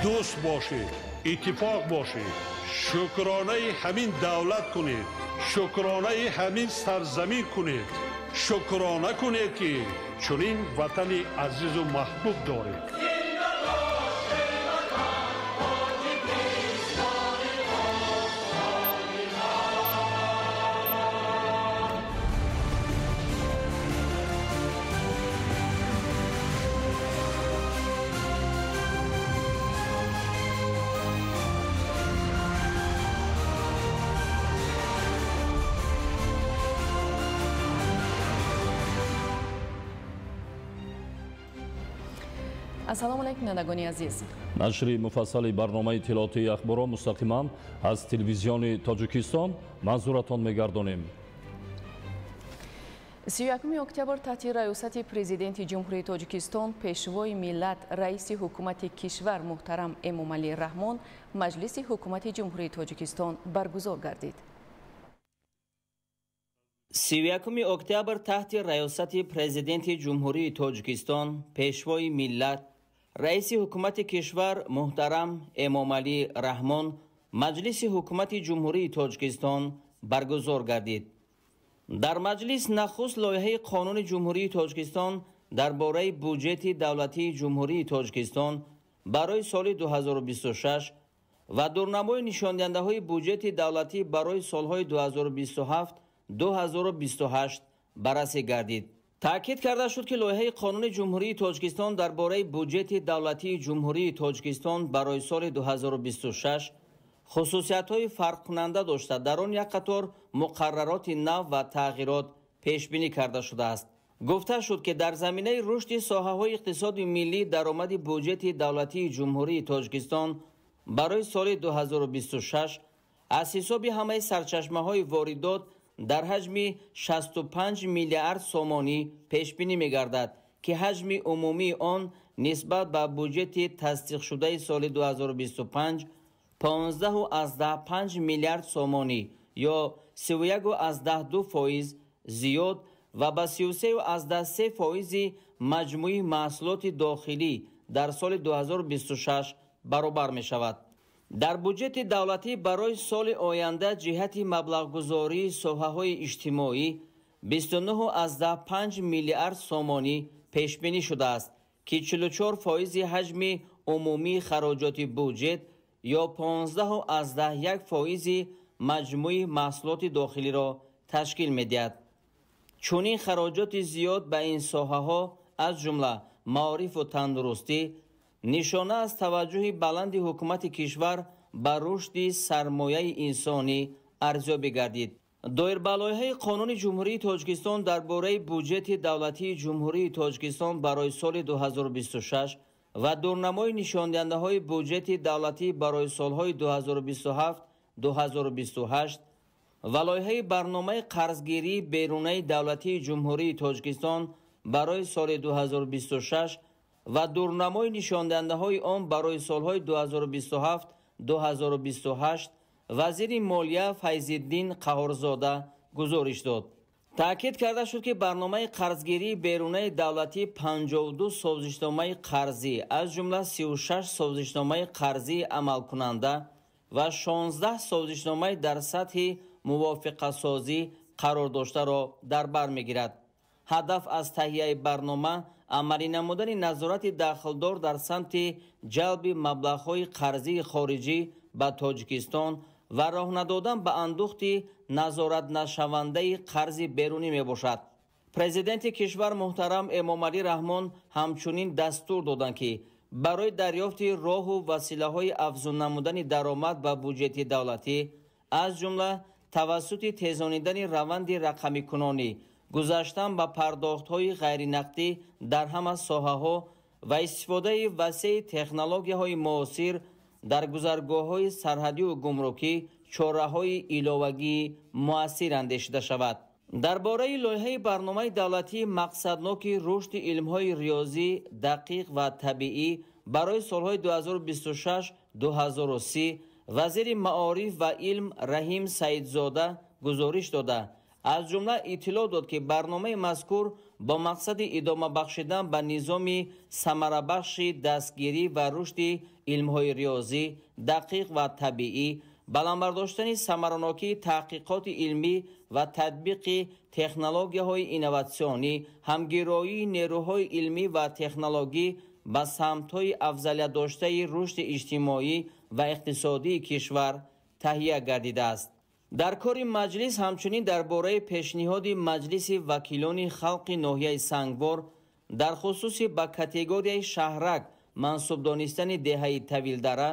Дӯст бошед, иттифоқ бошед, шукронаи ҳамин давлат кунед, шукронаи ҳамин сарзамин кунед, шукрона кунед, ки чунин ватани азизу маҳбуб доред. Ассалому алайкум, бинандагони азиз. Нашри муфассали барномаи иттилоотии ахборро мустақиман аз телевизиони Тоҷикистон манзуратон мегардонем. 31 октябр таҳти раёсати Президенти Ҷумҳурии Тоҷикистон, Пешвои миллат, Раиси Ҳукумати кишвар муҳтарам Эмомалӣ Раҳмон Маҷлиси Ҳукумати Ҷумҳурии Тоҷикистон баргузор гардид. 31 октябр таҳти раёсати Президенти Ҷумҳурии Тоҷикистон, Пешвои миллат, Раиси Ҳукумати кишвар муҳтарам Эмомалӣ Раҳмон Маҷлиси Ҳукумати Ҷумҳурии Тоҷикистон баргузор гардид. Дар маҷлис нахуст лоиҳаи Қонуни Ҷумҳурии Тоҷикистон дар бораи буҷети давлатии Ҷумҳурии Тоҷикистон барои соли 2026 ва дурнамои нишондиҳандаҳои буҷети давлатӣ барои солҳои 2027-2028 баррасӣ гардид. Таъкид карда шуд, ки лоиҳаи Қонуни Ҷумҳурии Тоҷикистон дар бораи буҷети давлатии Ҷумҳурии Тоҷикистон барои соли 2026 хусусиятҳои фарқкунанда дошта, дар он як қатор муқаррароти нав ва тағйирот пешбинӣ карда шудааст. Гуфта шуд, ки дар заминаи рушди соҳаҳои иқтисоди миллӣ даромади буҷети давлатии Ҷумҳурии Тоҷикистон барои соли 2026 аз ҳисоби ҳамаи сарчашмаҳои воридот дар ҳаҷми 65 миллиард сомонӣ пешбинӣ мегардад, ки ҳаҷми умумии он нисбат ба буҷети тасдиқшудаи соли 2025 15,5 миллиард сомонӣ ё 31,2% зиёд ва ба 33,3 фоизи маҷмӯи маҳсулоти дохилӣ дар соли 2026 баробар мешавад. Дар буҷети давлатӣ барои соли оянда ҷиҳати маблағгузории соҳаҳои иҷтимоӣ 29,5 миллиард сомонӣ пешбинӣ шудааст, ки 44 фоизи ҳаҷми умумии хароҷоти буҷет ё 15,1 фоизи маҷмӯи маҳсулоти дохилиро ташкил медиҳад. Чунин хароҷоти зиёд ба ин соҳаҳо, аз ҷумла маорифу тандурустӣ, нишона аз таваҷҷӯҳи баланди ҳукумати кишвар ба рушди сармояи инсонӣ арзёбӣ гардид. Доир ба лоиҳаи Қонуни Ҷумҳурии Тоҷикистон дар бораи буҷети давлатии Ҷумҳурии Тоҷикистон барои соли 2026 ва дурнамои нишондиҳандаҳои буҷети давлатӣ барои солҳои 2027-2028 ва лоиҳаи барномаи қарзгирии берунаи давлатии Ҷумҳурии Тоҷикистон барои соли 2026 ва дурнамои нишондиҳандаҳои он барои солҳои 2027-2028 вазири молия Файзиддин Қаҳорзода гузориш дод. Таъкид карда шуд, ки барномаи қарзгирии берунаи давлатӣ 52 созишномаи қарзӣ, аз ҷумла 36 созишномаи қарзии амалкунанда ва 16 созишномаи дар сатҳи мувофиқасозӣ қарор доштаро дар бар мегирад. Ҳадаф аз таҳияи барнома амалӣ намудани назорати дахлдор дар самти ҷалби маблағҳои қарзии хориҷӣ ба Тоҷикистон ва роҳ надодан ба андӯхти назоратнашавандаи қарзи берунӣ мебошад. Президенти кишвар муҳтарам Эмомалӣ Раҳмон ҳамчунин дастур доданд, ки барои дарёфти роҳу василаҳои афзун намудани даромад ба буҷети давлатӣ, аз ҷумла тавассути тезонидани раванди рақамикунонӣ, гузаштан ба пардохтҳои ғайринақдӣ дар ҳама соҳаҳо ва истифодаи васеи технологияҳои муосир дар гузаргоҳҳои сарҳадию гумрукӣ чораҳои иловагии муассир андешида шавад. Дар бораи лоиҳаи барномаи давлатии мақсадноки рушди илмҳои риёзӣ, дақиқ ва табиӣ барои солҳои 2026-2030 вазири маориф ва илм Раҳим Саидзода гузориш дода, Аз ҷумла иттилоъ дод, ки барномаи мазкур бо мақсади идома бахшидан ба низоми самарабахши дастгирӣ ва рушди илмҳои риёзӣ, дақиқ ва табиӣ, баланд бардоштани самаранокии таҳқиқоти илмӣ ва татбиқи технологияҳои инноватсионӣ, ҳамгироии нерӯҳои илмӣ ва технологӣ ба самтҳои афзалиятдоштаи рушди иҷтимоӣ ва иқтисодии кишвар таҳия гардидааст. Дар кори маҷлис ҳамчунин дар бораи пешниҳоди Маҷлиси вакилони халқи ноҳияи Сангвор дар хусуси ба категорияи шаҳрак мансуб донистани деҳаи Тавилдара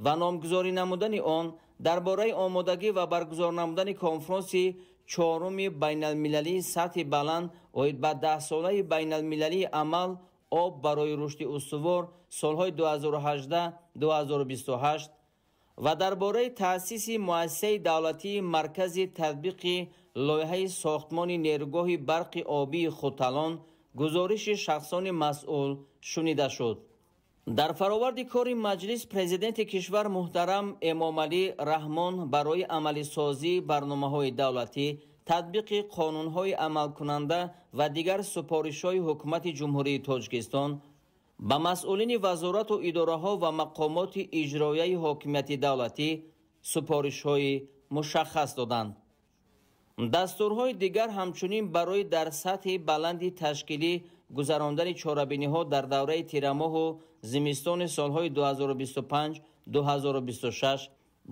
ва номгузорӣ намудани он, дар бораи омодагӣ ва баргузор намудани конфронси чоруми байналмилалии сатҳи баланд оид ба даҳсолаи байналмилалии амал об барои рушди устувор солҳои 2018-2028 ва дар бораи таъсиси муассисаи давлатии маркази татбиқи лоиҳаи сохтмони нерӯгоҳи барқи обии Хуталон гузориши шахсони масъул шунида шуд. Дар фароварди кори маҷлис президенти кишвар муҳтарам Эмомалӣ Раҳмон барои амалисозии барномаҳои давлатӣ, татбиқи қонунҳои амалкунанда ва дигар супоришҳои ҳукумати Ҷумҳурии Тоҷикистон ба масъулини вазорату идораҳо ва мақомоти иҷроияи ҳокимияти давлатӣ супоришҳои мушаххас доданд. Дастурҳои дигар ҳамчунин барои дар сатҳи баланди ташкилӣ гузарондани чорабиниҳо дар давраи тирамоҳу зимистони солҳои 2025-2026,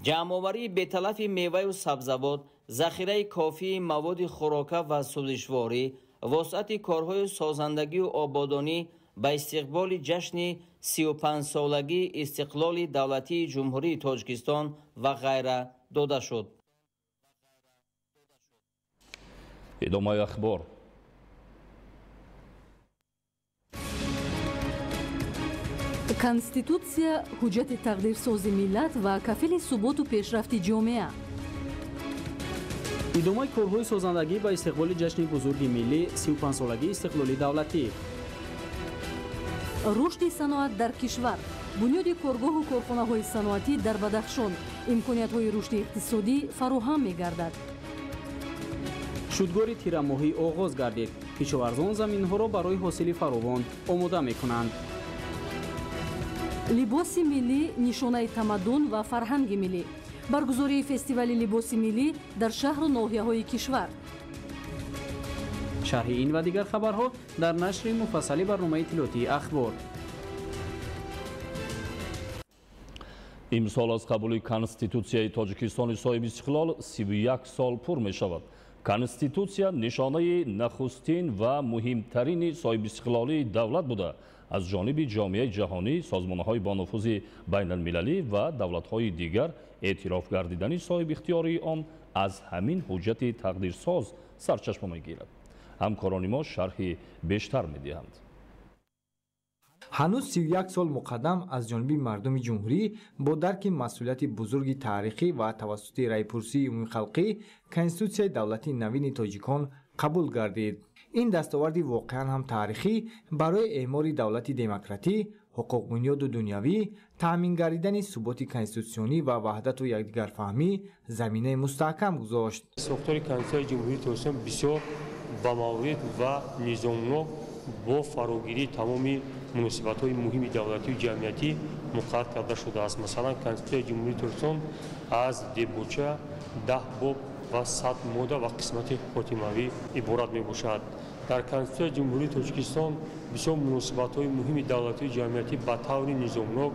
ҷамъоварии беталафи меваю сабзавот, захираи кофии маводи хӯрока ва сӯзишворӣ, вусъати корҳои созандагию ободонӣ ба истиқболи ҷашни 35-солагии истиқлоли давлатии Ҷумҳурии Тоҷикистон ва ғайра дода шуд. Идомаи ахбор. Конститутсия ҳуҷҷати тақдирсози миллат ва кафили суботу пешрафти ҷомеа. Идомаи корҳои созандагӣ ба истиқболи ҷашни бузурги миллӣ 35-солагии истиқлоли давлатӣ. Рушди саноат дар кишвар, бунёди коргоҳу корхонаҳои саноатӣ дар Бадахшон, имкониятҳои рушди иқтисодӣ фароҳам мегардад. Шудгори тирамоҳӣ оғоз гардид. Кишоварзон заминҳоро барои ҳосили фаровон омода мекунанд. Либоси миллӣ нишонаи тамаддун ва фарҳанги миллӣ. Баргузории фестивали либоси миллӣ дар шаҳру ноҳияҳои кишвар. Шарҳи ин ва дигар хабарҳо дар нашри муфассали барномаи иттилоотии ахбор. Имсол аз қабули Конститутсияи Тоҷикистони соҳиби истиқлол 31 сол пур мешавад. Конститутсия нишонаи нахустин ва муҳимтарини соҳибистиқлолии давлат буда, аз ҷониби ҷомеаи ҷаҳонӣ, созмонҳои бонуфузи байналмилалӣ ва давлатҳои дигар эътироф гардидани соҳибихтиёрии он аз ҳамин ҳуҷҷати тақдирсоз сарчашма мегирад. Ҳамкорони мо шарҳи бештар медиҳанд. Ҳанӯз 31 сол муқаддам аз ҷониби мардуми ҷумҳурӣ бо дарки масъулияти бузурги таърихӣ ва тавассути раъйпурсии умумихалқӣ Конститутсияи давлати навини тоҷикон қабул гардид. Ин дастоварди воқеан ҳам таърихӣ барои эъмори давлати демократӣ, ҳуқуқбунёду дунявӣ, таъмин гардидани суботи конститутсионӣ ва ваҳдату якдигарфаҳмӣ заминаи мустаҳкам гузошт. Сохтори Конститутсияи Ҷумҳурии Тоҷикистон бисёр ба маврид ва низомнок бо фарогирии тамоми муносибатҳои муҳими давлатию ҷамъиятӣ муқаррар карда шудааст. Масалан, Конститутсияи Ҷумҳурии Тоҷикистон аз дебоча, 10 боб ва 100 модда ва қисмати хотимавӣ иборат мебошад. Дар Конститутсияи Ҷумҳурии Тоҷикистон бисёр муносибатҳои муҳими давлатию ҷамъиятӣ ба таври низомнок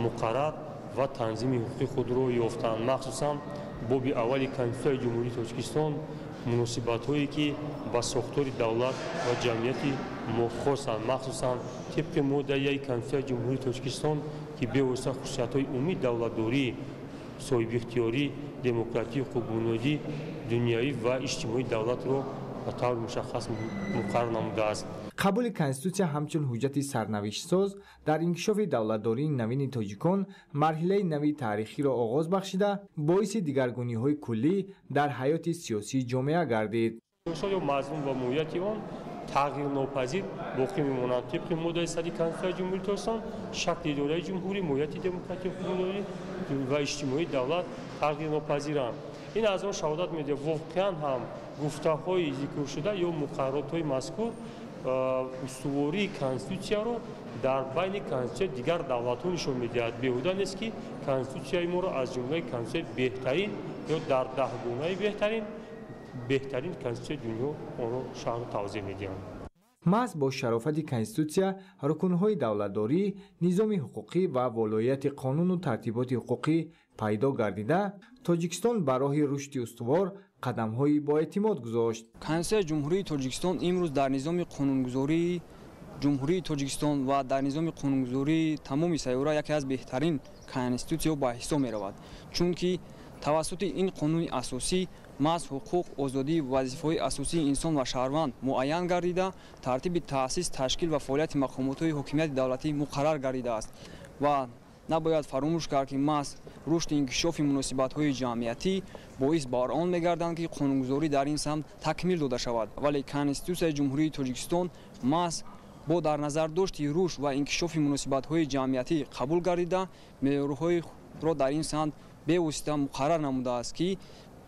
муқаррар ва танзими ҳуқуқи худро ёфтанд. Махсусан боби аввали Конститутсияи Ҷумҳурии Тоҷикистон муносибатҳое ки ба сохтори давлат ва ҷамъияти мо хосанд, махсусан тибқи моддаи Конститутсияи Ҷумҳурии Тоҷикистон, ки бевосита хусусиятҳои умумии давлатдорӣ, соҳибихтиёрӣ, демократӣ, ҳуқуқбунёдӣ, дунявӣ ва иҷтимоии давлатро ба таври мушаххас муқаррар намудааст. Қабули Конститутсия ҳамчун ҳуҷҷати сарнавиштсоз дар инкишофи давлатдории навини тоҷикон марҳилаи нави таърихиро оғоз бахшида, боиси дигаргуниҳои куллӣ дар ҳаёти сиёсии ҷомеа гардид. Ё мазмун ва моҳияти он тағйирнопазир боқӣ мемонанд. Тибқи моддаи 100 Конститутсияи Ҷумҳурии Тоҷикистон шакли идораи ҷумҳурӣ, моҳияти демократӣ, ҳуқуқбунёдӣ ва иҷтимоии давлат тағйирнопазиранд. Ин аз он шаҳодат медиҳад, воқеан ҳам Гуфтаҳои зикршуда ё муқарраротҳои мазкур устувории конститутсияро дар байни конститутсияи дигар давлатҳо нишон медиҳад. Беҳуда нест, ки конститутсияи моро аз ҷумлаи конститутсияи беҳтарин ё дар даҳгонаи беҳтарин конститутсияи дунё онро шарҳу тавзеҳ медиҳанд. Маҳз бо шарофати конститутсия рукнҳои давлатдорӣ, низоми ҳуқуқӣ ва волоияти қонуну тартиботи ҳуқуқӣ пайдо гардида, Тоҷикистон ба роҳи рушди устувор қадамҳои боэътимод гузошт. Конститутсияи Ҷумҳурии Тоҷикистон имрӯз дар низоми қонунгузории Ҷумҳурии Тоҷикистон ва дар низоми қонунгузории тамоми сайёра яке аз беҳтарин конститутсияҳо ба ҳисоб меравад, чунки тавассути ин қонуни асосӣ маҳз ҳуқуқ, озодӣ, вазифаҳои асосии инсон ва шаҳрванд муайян гардида, тартиби таъсис, ташкил ва фаъолияти мақомотҳои ҳокимияти давлатӣ муқаррар гардидааст. Ва набояд фаромӯш кард, ки маҳз рушди инкишофи муносибатҳои ҷамъиятӣ боис бар он мегарданд, ки қонунгузорӣ дар ин самт такмил дода шавад. Вале Конститутсияи Ҷумҳурии Тоҷикистон маҳз бо дар назар дошти рушд ва инкишофи муносибатҳои ҷамъиятӣ қабул гардида, меъёрҳоро дар ин самт бевосита муқаррар намудааст, ки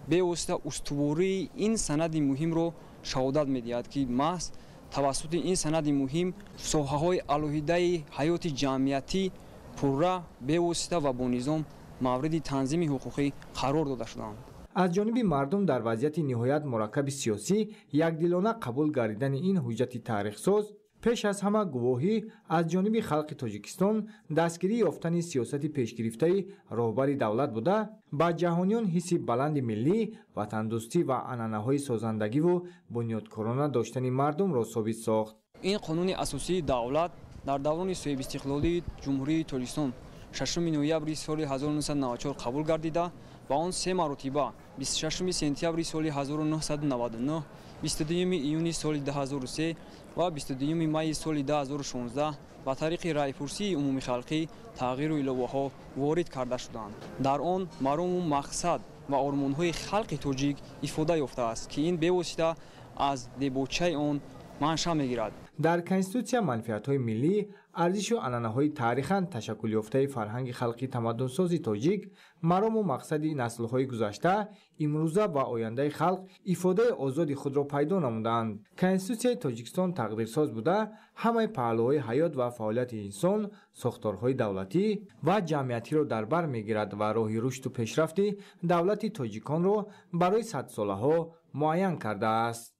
бевосита устувории ин санади муҳимро шаҳодат медиҳад, ки маҳз тавассути ин санади муҳим соҳаҳои алоҳидаи ҳаёти ҷамъиятӣ пурра, бевосита ва бо низом мавриди танзими ҳуқуқӣ қарор дода шуданд. Аз ҷониби мардум дар вазъияти ниҳоят мураккаби сиёсӣ якдилона қабул гардидани ин ҳуҷҷати таърихсоз пеш аз ҳама гувоҳӣ аз ҷониби халқи Тоҷикистон дастгирӣ ёфтани сиёсати пешгирифтаи роҳбари давлат буда, ба ҷаҳониён ҳисси баланди миллӣ, ватандӯстӣ ва анъанаҳои созандагиву бунёдкорона доштани мардумро собит сохт. Ин қонуни асосии давлат дар даврони соҳибистиқлолии Ҷумҳурии Тоҷикистон 6 ноябри соли 1994 қабул гардида ва он се маротиба 26 сентябри соли 1999, 22 июни соли 2003 ва 22 майи соли 2016 ба тариқи раъйпурсии умумихалқӣ тағйиру иловаҳо ворид карда шуданд. Дар он марому мақсад ва ормонҳои халқи тоҷик ифода ёфтааст, ки ин бевосита аз дебочаи он манша мегирад. Дар конститутсия манфиатҳои миллӣ, арзишу анъанаҳои таърихан ташаккулёфтаи фарҳанги халқи тамаддунсози тоҷик, марому мақсади наслҳои гузашта, имрӯза ва ояндаи халқ ифодаи озоди худро пайдо намуданд. Конститутсияи Тоҷикистон тақдирсоз буда, ҳамаи паҳлӯҳои ҳаёт ва фаъолияти инсон, сохторҳои давлатӣ ва ҷамъиятиро дар бар мегирад ва роҳи рушду пешрафти давлати тоҷиконро барои садсолаҳо муайян кардааст.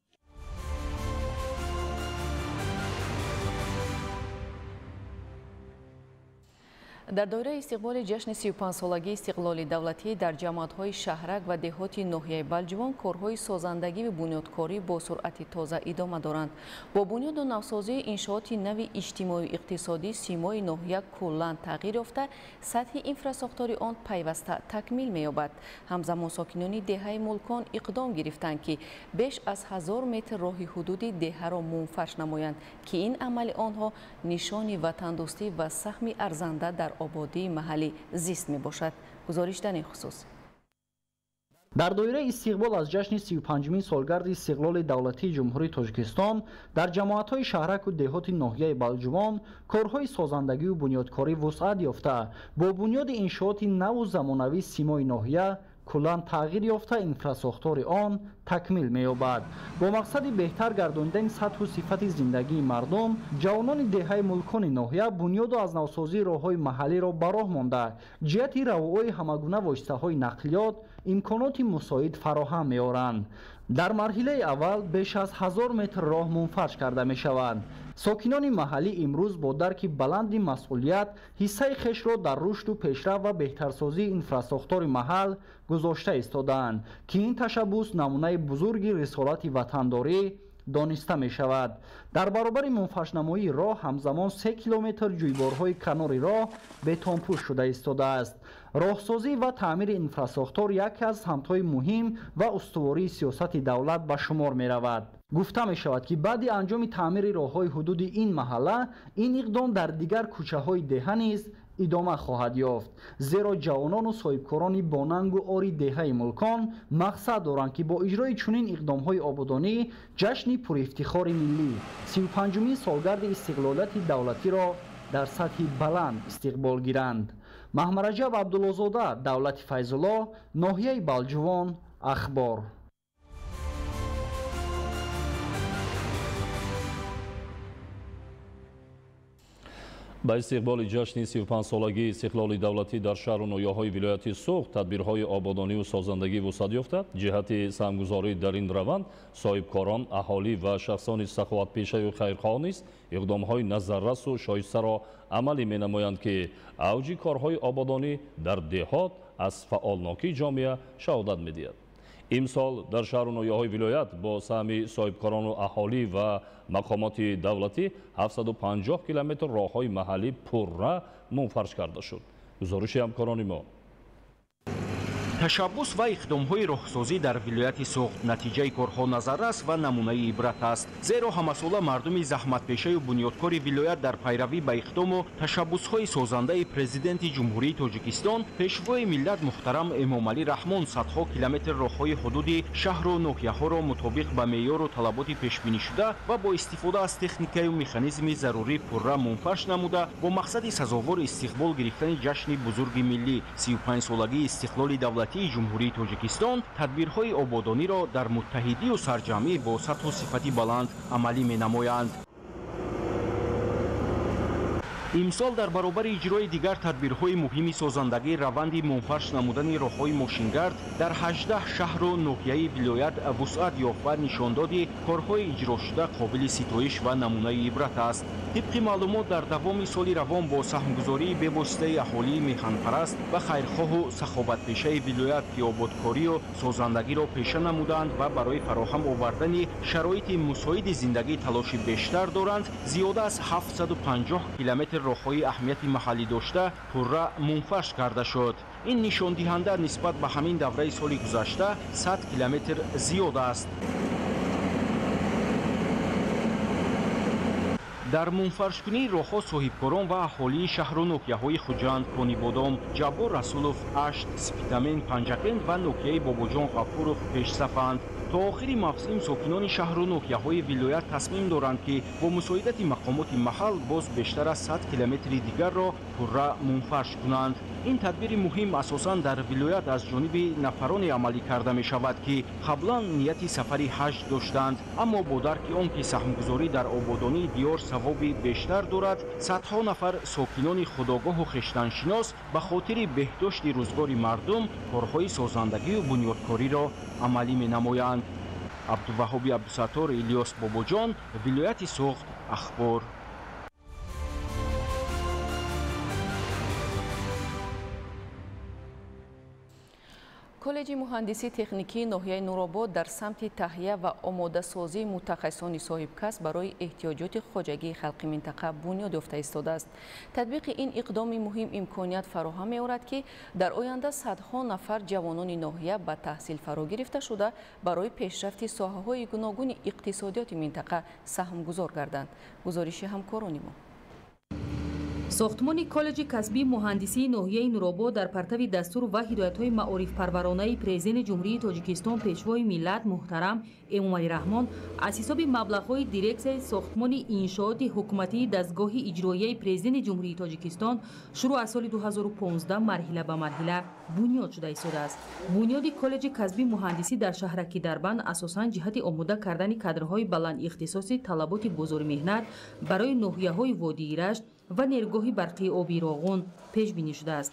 Дар доираи истиқболи ҷашни 35-солагии истиқлоли давлатӣ дар ҷамоатҳои шаҳрак ва деҳоти ноҳияи Балҷувон корҳои созандагӣ ва бунёдкорӣ бо суръати тоза идома доранд. Бо бунёду навсозии иншооти нави иҷтимоию иқтисодӣ симои ноҳия куллан тағйир ёфта, сатҳи инфрасохтори он пайваста такмил меёбад. Ҳамзамон сокинони деҳаи Мулкон иқдом гирифтанд, ки беш аз 1000 метр роҳи ҳудуди деҳаро мунфарш намоянд, ки ин амали онҳо нишони ватандӯстӣ ва саҳми арзанда дар ободии маҳаллӣ зист мебошад. Гузориш дар ин хусус. Дар доираи истиқбол аз ҷашни 35-мин солгарди истиқлоли давлатии Ҷумҳурии Тоҷикистон дар ҷамоатҳои шаҳраку деҳоти ноҳияи Балҷувон корҳои созандагию бунёдкорӣ вусъат ёфта, бо бунёди иншооти наву замонавӣ симои ноҳия куллан тағйир ёфта, инфрасохтори он такмил меёбад. Бо мақсади беҳтар гардонидани сатҳу сифати зиндагии мардум, ҷавонони деҳаи Мулкони ноҳия бунёду аз навсозии роҳҳои маҳаллиро ба роҳ монда, ҷиҳати равои ҳамагуна воситаҳои нақлиёт имконоти мусоид фароҳам меоранд. Дар марҳилаи аввал беш аз 1000 метр роҳ мунфарш карда мешаванд. Сокинони маҳаллӣ имрӯз бо дарки баланди масъулият ҳиссаи хешро дар рушду пешрафт ва беҳтарсозии инфрасохтори маҳал гузошта истодаанд, ки ин ташаббус намунаи бузурги рисолати ватандорӣ дониста мешавад. Дар баробари мунфаршнамоии роҳ ҳамзамон 3 километр ҷӯйборҳои канори роҳ бетонпӯш шуда истодааст. Роҳсозӣ ва таъмири инфрасохтор яке аз самтҳои муҳим ва устувории сиёсати давлат ба шумор меравад. Гуфта мешавад, ки баъди анҷоми таъмири роҳҳои ҳудуди ин маҳалла, ин иқдом дар дигар кӯчаҳои деҳа низ идома хоҳад ёфт, зеро ҷавонону соҳибкорони бонангу ори деҳаи Мулкон мақсад доранд, ки бо иҷрои чунин иқдомҳои ободонӣ ҷашни пурифтихори миллӣ 35-умин солгарди истиқлолияти давлатиро дар сатҳи баланд истиқбол гиранд. Маҳмараҷаб Абдуллозода, Давлати Файзулло, ноҳияи Балҷувон, Ахбор. Ба истиқболи ҷашни 35-солагии истиқлоли давлатӣ дар шаҳру ноҳияҳои вилояти Суғд тадбирҳои ободониву созандагӣ вусъат ёфта, ҷиҳати саҳмгузорӣ дар ин раванд соҳибкорон, аҳолӣ ва шахсони саховатпешаю хайрхоҳ низ иқдомҳои назаррасу шоистаро амалӣ менамоянд, ки авҷи корҳои ободонӣ дар деҳот аз фаъолнокии ҷомеа шаҳодат медиҳад. Имсол дар шаҳру ноҳияҳои вилоят бо саҳми соҳибкорону аҳолӣ ва мақомоти давлатӣ 750 километр роҳҳои маҳаллӣ пурра мунфарш карда шуд. Гузориши ҳамкорони мо. Ташаббус ва иқдомҳои роҳсозӣ дар вилояти Суғд натиҷаи корҳо назаррас ва намунаи ибрат аст. Зеро ҳамасола мардуми заҳматпешаю бунёдкори вилоят дар пайравӣ ба иқдому ташаббусҳои созандаи Президенти Ҷумҳурии Тоҷикистон, Пешвои миллат муҳтарам Эмомалӣ Раҳмон садҳо километр роҳҳои ҳудуди шаҳру ноҳияҳоро мутобиқ ба меъёру талаботи пешбинишуда ва бо истифода аз техникаю механизми зарурӣ пурра мунфарш намуда, бо мақсади сазовор истиқбол гирифтани ҷашни бузурги миллӣ 35-солагии истиқлоли давлатии Ҷумҳурии Тоҷикистон тадбирҳои ободониро дар муттаҳидию сарҷамъӣ бо сатҳу сифати баланд амалӣ менамоянд. Имсол дар баробари иҷрои дигар тадбирҳои муҳими созандагӣ раванди мунфарш намудани роҳҳои мошингард дар 18 шаҳру ноҳияи вилоят вусъат ёфт ва нишондоди корҳои иҷрошуда қобили ситоиш ва намунаи ибрат аст. Тибқи маълумот, дар давоми соли равон бо саҳмгузории бевоситаи аҳолии меҳанпараст ва хайрхоҳу саховатпешаи вилоят, ки ободкорию созандагиро пеша намуданд ва барои фароҳам овардани шароити мусоиди зиндагӣ талоши бештар доранд, зиёда аз 750 километр роҳҳои аҳамияти маҳаллӣ дошта пурра мунфарш карда шуд. Ин нишондиҳанда нисбат ба ҳамин давраи соли гузашта 100 километр зиёд аст. Дар мунфаршкунии роҳҳо соҳибкорон ва аҳолии шаҳру ноҳияҳои Хуҷанд, Конибодом, Ҷаббор Расулов, Ашт, Спитамен, Панҷакент ва ноҳияи Бобоҷон Ғафуров пешсафанд. То охири мавсим сокинони шаҳру ноҳияҳои вилоят тасмим доранд, ки бо мусоидати мақомоти маҳал боз бештар аз 100 километри дигарро пурра мунфарш кунанд. Ин тадбири муҳим асосан дар вилоят аз ҷониби нафароне амалӣ карда мешавад, ки қаблан нияти сафари ҳаҷ доштанд, аммо бо дарки он ки саҳмгузорӣ дар ободонии диёр савоби бештар дорад, садҳо нафар сокинони худогоҳу хештаншинос ба хотири беҳдошти рӯзгори мардум корҳои созандагию бунёдкориро амалӣ менамоянд. Абдуваҳоби Абдусаттор, Илёс Бобоҷон, вилояти Суғд, Ахбор. Коллеҷи муҳандисии техникии ноҳияи Нуробод дар самти таҳия ва омодасозии мутахассисони соҳибкасб барои эҳтиёҷоти хоҷагии халқи минтақа бунёд ёфта истодааст. Татбиқи ин иқдоми муҳим имконият фароҳам меорад, ки дар оянда садҳо нафар ҷавонони ноҳия ба таҳсил фаро гирифта шуда барои пешрафти соҳаҳои гуногуни иқтисодиёти минтақа саҳмгузор гарданд. Гузориши ҳамкорони мо. Сохтмони коллеҷи касбии муҳандисии ноҳияи Нуробод дар партави дастур ва ҳидоятҳои маорифпарваронаи Президенти Ҷумҳурии Тоҷикистон, Пешвои миллат муҳтарам Эмомалӣ Раҳмон аз ҳисоби маблағҳои дирексияи сохтмони иншооти ҳукуматии дастгоҳи иҷроияи Президенти Ҷумҳурии Тоҷикистон шурӯъ аз соли 2015 марҳила ба марҳила бунёд шуда истодааст. Бунёди коллеҷи касбии муҳандисӣ дар шаҳраки Дарбанд асосан ҷиҳати омода кардани кадрҳои баландихтисоси талаботи бозори меҳнат барои ноҳияҳои водии Рашт ва нерӯгоҳи барқии оби Роғун пешбинӣ шудааст.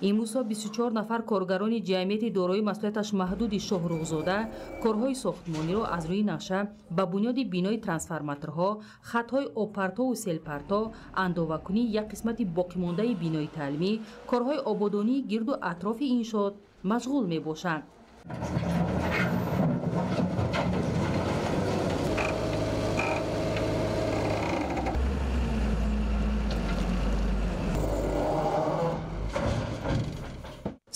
Имрӯзҳо 24 нафар коргарони ҷамъияти дорои масъулияташ маҳдуди Шоҳрӯғзода корҳои сохтмониро аз рӯи нақша ба бунёди бинои трансформаторҳо, хатҳои обпартову селпарто, андовакунии як қисмати боқимондаи бинои таълимӣ, корҳои ободонии гирду атрофи иншоот машғул мебошанд.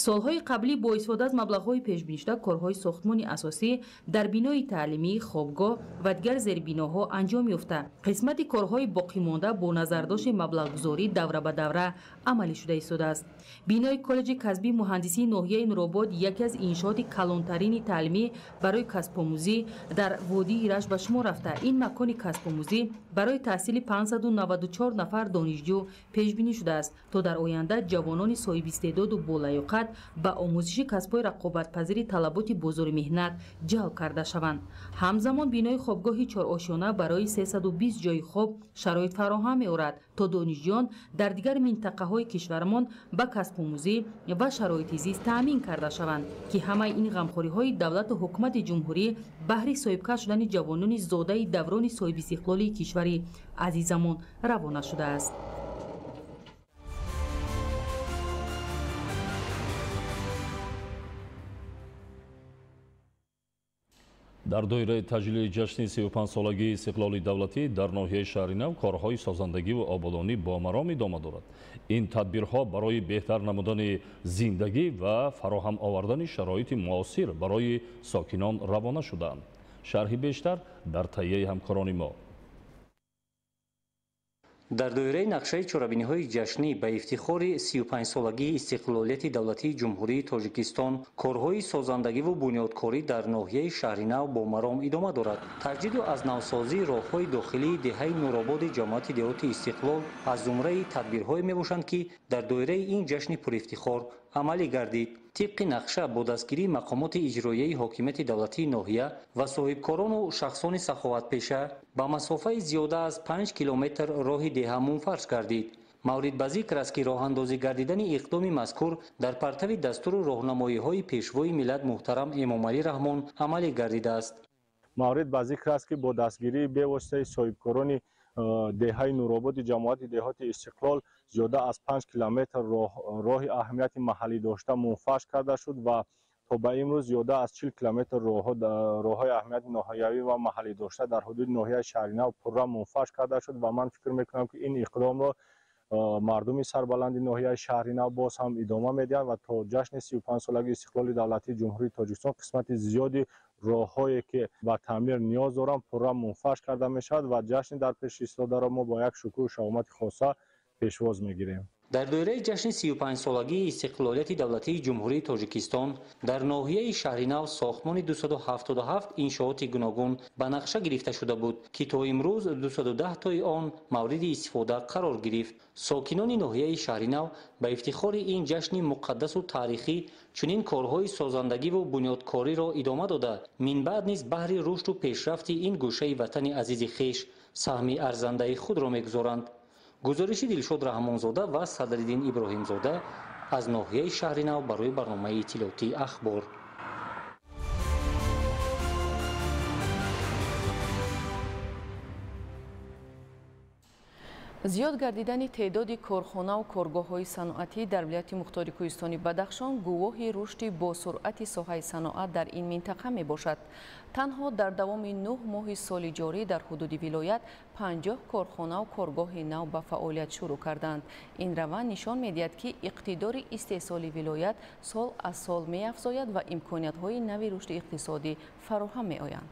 Солҳои қаблӣ бо истифода аз маблағҳои пешбинишуда корҳои сохтмони асосӣ дар бинои таълимӣ, хобгоҳ ва дигар зербиноҳо анҷом ёфта. Қисмати корҳои боқимонда бо назардошти маблағгузорӣ давра ба давра амалӣ шуда истодааст. Бинои коллеҷи касбии муҳандисии ноҳияи Нуробод яке аз иншооти калонтарини таълимӣ барои касбомӯзӣ дар водии Рашт ба шумор рафта. Ин макони касбомӯзӣ барои таҳсили 594 нафар донишҷӯ пешбинӣ шудааст, то дар оянда ҷавонони соҳибистеъдоду болаёқат ба омӯзиши касбҳои рақобатпазири талаботи бозори меҳнат ҷалб карда шаванд. Ҳамзамон бинои хобгоҳи чорошёна барои 320 ҷойи хоб шароит фароҳам меорад, то донишҷӯён дар дигар минтақаҳои кишвармон ба касбомӯзӣ ва шароити зист таъмин карда шаванд, ки ҳамаи ин ғамхориҳои давлату ҳукумати ҷумҳурӣ баҳри соҳибкар шудани ҷавонони зодаи даврони соҳибистиқлолии кишвари азизамон равона шудааст. Дар доираи таҷлили ҷашни 35-солагии истиқлоли давлатӣ дар ноҳияи Шаҳринав корҳои созандагиву ободонӣ бо маром идома дорад. Ин тадбирҳо барои беҳтар намудани зиндагӣ ва фароҳам овардани шароити муосир барои сокинон равона шудаанд. Шарҳи бештар дар таҳияи ҳамкорони мо. Дар доираи нақшаи чорабиниҳои ҷашнӣ ба ифтихори 35-солагии истиқлолияти давлатии Ҷумҳурии Тоҷикистон корҳои созандагиву бунёдкорӣ дар ноҳияи Шаҳринав бо маром идома дорад. Таҷдиду аз навсозии роҳҳои дохилии деҳаи Нурободи ҷамоати деҳоти Истиқлол аз зумраи тадбирҳое мебошанд, ки дар доираи ин ҷашни пурифтихор амалӣ гардид. Тибқи нақша бо дастгирии мақомоти иҷроияи ҳокимияти давлатии ноҳия ва соҳибкорону шахсони саховатпеша ба масофаи зиёда аз 5 километр роҳи деҳа мунфарш гардид. Маврид ба зикр аст, ки роҳандозӣ гардидани иқдоми мазкур дар партави дастуру роҳнамоиҳои Пешвои миллат муҳтарам Эмомалӣ Раҳмон амалӣ гардидааст. Маврид ба зикр аст, ки бо дастгирии бевоситаи соҳибкорони деҳаи Нурободи ҷамоати деҳоти Истиқлол зиёда аз 5 километр роҳи аҳамияти маҳаллӣ дошта мунфарш карда шуд ва то ба имрӯз зиёда аз 40 километр роҳҳои аҳамияти ноҳиявӣ ва маҳаллӣ дошта дар ҳудуди ноҳияи Шаҳринав пурра мунфарш карда шуд ва ман фикр мекунам, ки ин иқдомро мардуми сарбаланди ноҳияи Шаҳринав боз ҳам идома медиҳанд ва то ҷашни 35-солагии истиқлоли давлатии Ҷумҳурии Тоҷикистон қисмати зиёди роҳҳое ки ба таъмир ниёз доранд пурра мунфарш карда мешавад ва ҷашни дар пеш истодаро мо бо як шукӯҳу шаҳомати хоса пешвоз мегирем. Дар доираи ҷашни 35-солагии истиқлолияти давлатии Ҷумҳурии Тоҷикистон дар ноҳияи Шаҳринав сохтмони 277 иншооти гуногун ба нақша гирифта шуда буд, ки то имрӯз 210 тои он мавриди истифода қарор гирифт. Сокинони ноҳияи Шаҳринав ба ифтихори ин ҷашни муқаддасу таърихӣ чунин корҳои созандагиву бунёдкориро идома дода, минбаъд низ баҳри рушду пешрафти ин гӯшаи ватани азизи хеш саҳми арзандаи худро мегузоранд. Гузориши Дилшод Раҳмонзода ва Садриддин Иброҳимзода аз ноҳияи Шаҳринав барои барномаи иттилоотии Ахбор. Зиёд гардидани теъдоди корхонаву коргоҳҳои саноатӣ дар вилояти мухтори кӯҳистони Бадахшон гувоҳи рушди босуръати соҳаи саноат дар ин минтақа мебошад. Танҳо дар давоми 9 моҳи соли ҷорӣ дар ҳудуди вилоят 50 корхонаву коргоҳи нав ба фаъолият шурӯъ карданд. Ин раванд нишон медиҳад, ки иқтидори истеҳсоли вилоят сол аз сол меафзояд ва имкониятҳои нави рушди иқтисодӣ фароҳам меоянд.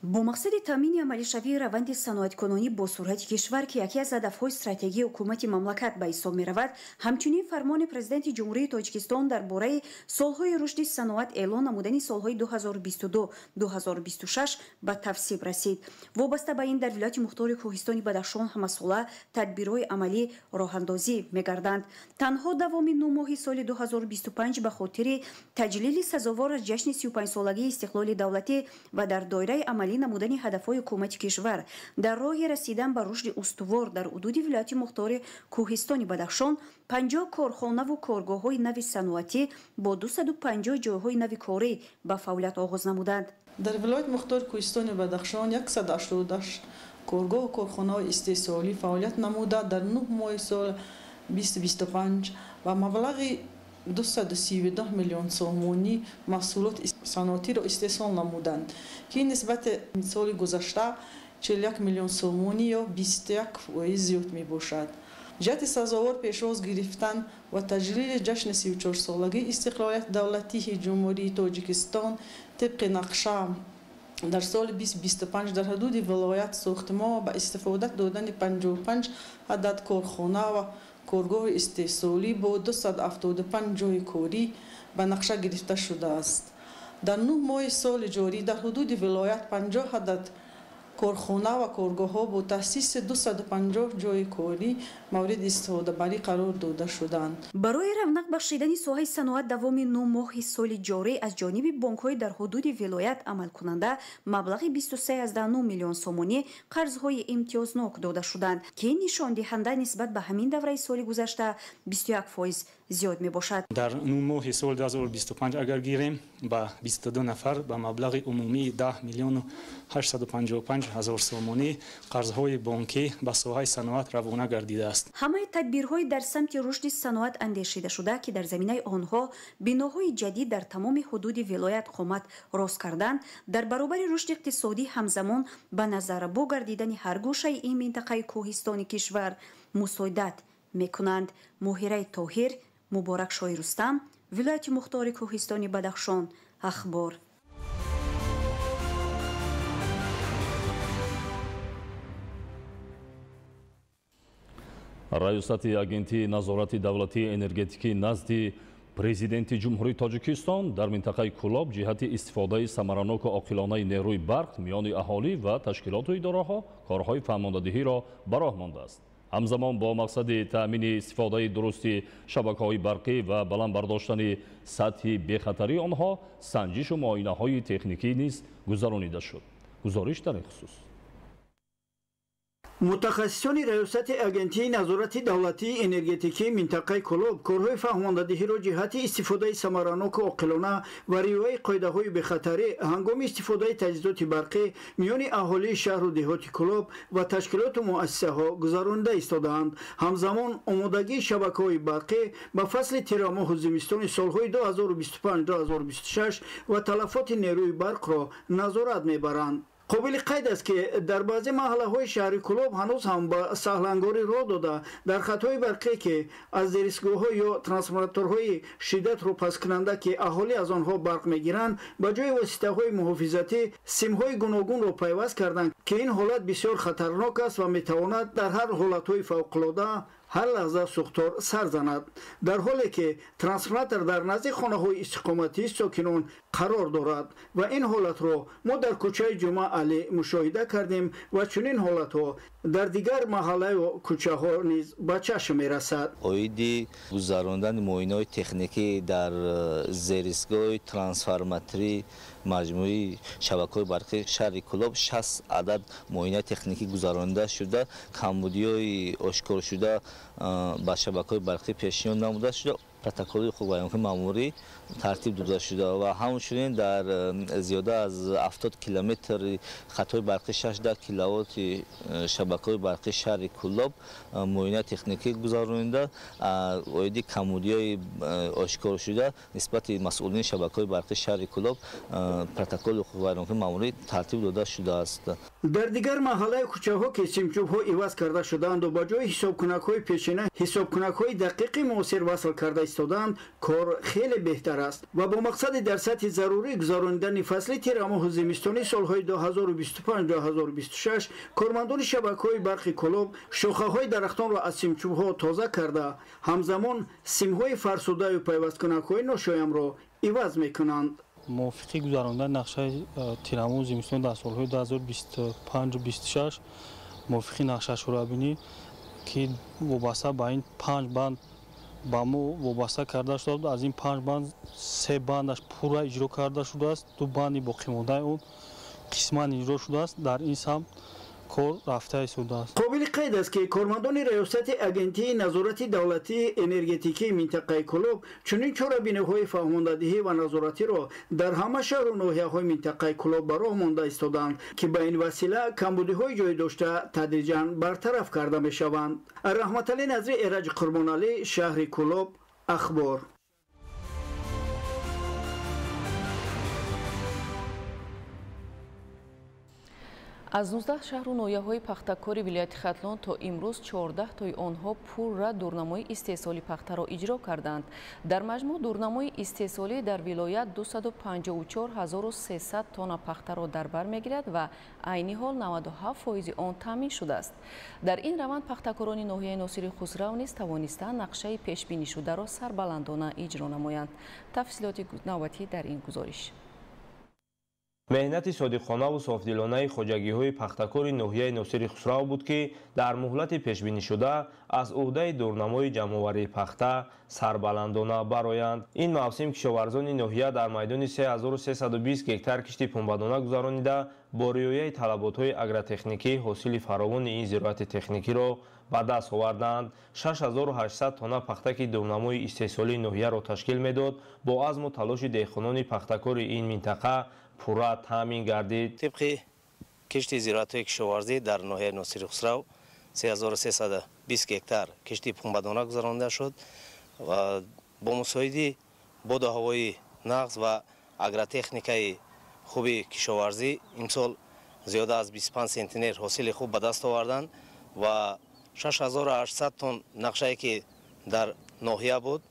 Бо мақсади таъмини амалишавии раванди саноаткунонӣ бо суръати кишвар, ки яке аз ҳадафҳои стратегии ҳукумати мамлакат ба ҳисоб меравад, ҳамчунин фармони Президенти Ҷумҳурии Тоҷикистон дар бораи солҳои рушди саноат эълон намудани солҳои 2022-2026 ба тавсиб расид. Вобаста ба ин дар вилояти мухтори кӯҳистони Бадахшон ҳамасола тадбирҳои амалӣ роҳандозӣ мегарданд. Танҳо давоми 9 моҳи соли 2025 ба хотири таҷлили сазовор аз ҷашни 35-солагии истиқлоли давлатӣ ва дар доираи амалӣ намудани ҳадафҳои ҳукумати кишвар дар роҳи расидан ба рушди устувор дар ҳудуди вилояти мухтори кӯҳистони Бадахшон 50 корхонаву коргоҳҳои нави саноатӣ бо 250 ҷойҳои нави корӣ ба фаъолият оғоз намуданд. Дар вилояти мухтори кӯҳистони Бадахшон 188 коргоҳу корхонаҳои истеҳсолӣ фаъолият намуда дар 9 моҳи соли 2025 ба маблағи 232 миллион сомонӣ маҳсулоти саноатиро истеҳсол намуданд, ки нисбати соли гузашта 41 миллион сомонӣ ё 21% зиёд мебошад. Ҷиҳати сазовор пешвоз гирифтан ва таҷлили ҷашни 34-солагии истиқлолияти давлатии Ҷумҳурии Тоҷикистон тибқи нақша дар соли 2025 дар ҳудуди вилоят сохтмон ба истифода додани 55 адад корхона ва коргоҳи истеҳсолӣ бо 275 ҷойи корӣ ба нақша гирифта шудааст. Дар 9 моҳи соли ҷорӣ дар ҳудуди вилоят 50 адад Корхона ва коргоҳҳо бо таъсиси 250 ҷойи корӣ мавриди истифодабарӣ қарор дода шуданд. Барои равнақ бахшидани соҳаи саноат давоми 9 моҳи соли ҷорӣ аз ҷониби бонкҳои дар ҳудуди вилоят амалкунанда маблағи 23,9 миллион сомонӣ қарзҳои имтиёзнок дода шуданд, ки нишондиҳанда нисбат ба ҳамин давраи соли гузашта 21% зиёд мебошад. Дар 9 моҳи соли 2025 агар гирем, ба 22 нафар ба маблағи умумии 10 миллиону 855 ҳазор сомонӣ қарзҳои бонкӣ ба соҳаи саноат равона гардидааст. Ҳамаи тадбирҳои дар самти рушди саноат андешидашуда, ки дар заминаи онҳо биноҳои ҷадид дар тамоми ҳудуди вилоят қомат рост карданд, дар баробари рушди иқтисодӣ ҳамзамон ба назаррабо гардидани ҳар гӯшаи ин минтақаи кӯҳистони кишвар мусоидат мекунанд. Моҳираи Тоҳир, Муборакшоҳи Рустам, вилояти мухтори кӯҳистони Бадахшон, Ахбор. Раёсати Агентии назорати давлатии энергетикӣ назди Президенти Ҷумҳурии Тоҷикистон дар минтақаи Кӯлоб ҷиҳати истифодаи самараноку оқилонаи нерӯи барқ миёни аҳолӣ ва ташкилоту идораҳо корҳои фаҳмондадиҳиро ба роҳ мондааст. Ҳамзамон бо мақсади таъмини истифодаи дурусти шабакаҳои барқӣ ва баланд бардоштани сатҳи бехатарии онҳо санҷишу муоинаҳои техникӣ низ гузаронида шуд. Гузориш дар ин хусус. Мутахассисони Раёсати Агентии назорати давлатии энергетикии минтақаи Кӯлоб корҳои фаҳмондадиҳиро ҷиҳати истифодаи самараноку оқилона ва риояи қоидаҳои бехатарӣ ҳангоми истифодаи таҷҳизоти барқӣ миёни аҳолии шаҳру деҳоти Кӯлоб ва ташкилоту муассисаҳо гузаронида истодаанд. Ҳамзамон омодагии шабакаҳои барқӣ ба фасли тирамоҳу зимистони солҳои 2025-2026 ва талафоти нерӯи барқро назорат мебаранд. Қобили қайд аст, ки дар баъзе маҳаллаҳои шаҳри Кӯлоб ҳанӯз ҳам ба саҳлангорӣ роҳ дода, дар хатҳои барқӣ, ки аз зеристгоҳҳо ё трансформаторҳои шиддатро пасткунанда, ки аҳолӣ аз онҳо барқ мегиранд, ба ҷои воситаҳои муҳофизатӣ симҳои гуногунро пайваст карданд, ки ин ҳолат бисёр хатарнок аст ва метавонад дар ҳар ҳолатҳои фавқулода ҳар лаҳза сӯхтор сар занад, дар ҳоле ки трансформатор дар назди хонаҳои истиқоматии сокинон қарор дорад. Ва ин ҳолатро мо дар кӯчаи Ҷумъа Алӣ мушоҳида кардем ва чунин ҳолатҳо дар дигар маҳаллаю кӯчаҳо низ ба чашм мерасад. Оиди гузарондани муоинаҳои техникӣ дар зеристгоҳи трансформаторӣ маҷмӯи шабакаҳои барқии шаҳри Кӯлоб 60 адад муоинаи техникӣ гузаронида шуда, камбудиҳои ошкоршуда ба шабакаҳои барқӣ пешниҳод намуда шуда, протоколи ҳуқуқвайронкунии маъмурӣ тартиб дода шуда ва ҳамчунин дар зиёда аз 70 километри хатҳои барқӣ 60 киловатти шабакаҳои барқии шаҳри Кӯлоб муоинаи техникӣ гузаронида, оиди камбудиҳои ошкоршуда нисбати масъулини шабакаҳои барқии шаҳри Кӯлоб протоколи ҳуқуқвайронкунии маъмурӣ тартиб дода шудааст. Дар дигар маҳаллаи кӯчаҳо, ки симчӯбҳо иваз карда шудаанду ба ҷои ҳисобкунакҳои пешина ҳисобкунакҳои дақиқи муосир васл карда истодаанд, кор хеле беҳтар аст ва бо мақсади дар сатҳи зарурӣ гузаронидани фасли тирамоҳу зимистони солҳои 2025-2026 кормандони шабакаҳои барқи Кӯлоб шохаҳои дарахтонро аз симчӯбҳо тоза карда, ҳамзамон симҳои фарсудаю пайвасткунакҳои ношоямро иваз мекунанд. Мувофиқи гузарондани нақшаи тирамоҳу зимистон дар солҳои 2025-26 мувофиқи нақша шӯрабинӣ, ки вобаста ба ин 5 банд ба мо вобаста карда шуда буд, аз ин 5 банд 3 бандаш пурра иҷро карда шудааст, 2 банди боқимондаи он қисман иҷро шудааст. Дар ин самт кор рафта истодааст. Қобили қайд аст, ки кормандони Раёсати Агентии назорати давлатии энергетикии минтақаи Кӯлоб чунин чорабиниҳои фаҳмондадиҳӣ ва назоратиро дар ҳама шаҳру ноҳияҳои минтақаи Кӯлоб ба роҳ монда истодаанд, ки ба ин васила камбудиҳои ҷой дошта тадриҷан бартараф карда мешаванд. Раҳматалӣ Назри, Эраҷ Қурбоналӣ, шаҳри Кӯлоб, Ахбор. Аз 19 шаҳру ноҳияҳои пахтакори вилояти Хатлон то имрӯз 14 тои онҳо пурра дурнамои истеҳсоли пахтаро иҷро карданд. Дар маҷмӯъ дурнамои истеҳсолӣ дар вилоят 254300 тонна пахтаро дар бар мегирад ва айни ҳол 97% он таъмин шудааст. Дар ин раванд пахтакорони ноҳияи Носири Хусрав низ тавонистанд нақшаи пешбинишударо сарбаландона иҷро намоянд. Тафсилоти навбатӣ дар ин гузориш. Меҳнати содиқонаву софдилонаи хоҷагиҳои пахтакори ноҳияи Носири Хусрав буд, ки дар муҳлати пешбинишуда аз уҳдаи дурнамои ҷамъоварии пахта сарбаландона бароянд. Ин мавсим кишоварзони ноҳия дар майдони 3320 гектар кишти пунбадона гузаронида, бо риояи талаботҳои агротехникӣ ҳосили фаровони ин зироати техникиро ба даст оварданд. 6800 тонна пахта, ки дурнамои истеҳсолии ноҳияро ташкил медод, бо азму талоши деҳқонони пахтакори ин минтақа пурра таъмин гардид. Тибқи кишти зироатҳои кишоварзӣ дар ноҳияи Носири Хусрав 3320 гектар кишти пунбадона гузаронида шуд ва бо мусоиди боду ҳавои нағз ва агротехникаи хуби кишоварзӣ имсол зиёда аз 25 сентнер ҳосили хуб ба даст оварданд ва 6800 тонн нақшае ки дар ноҳия буд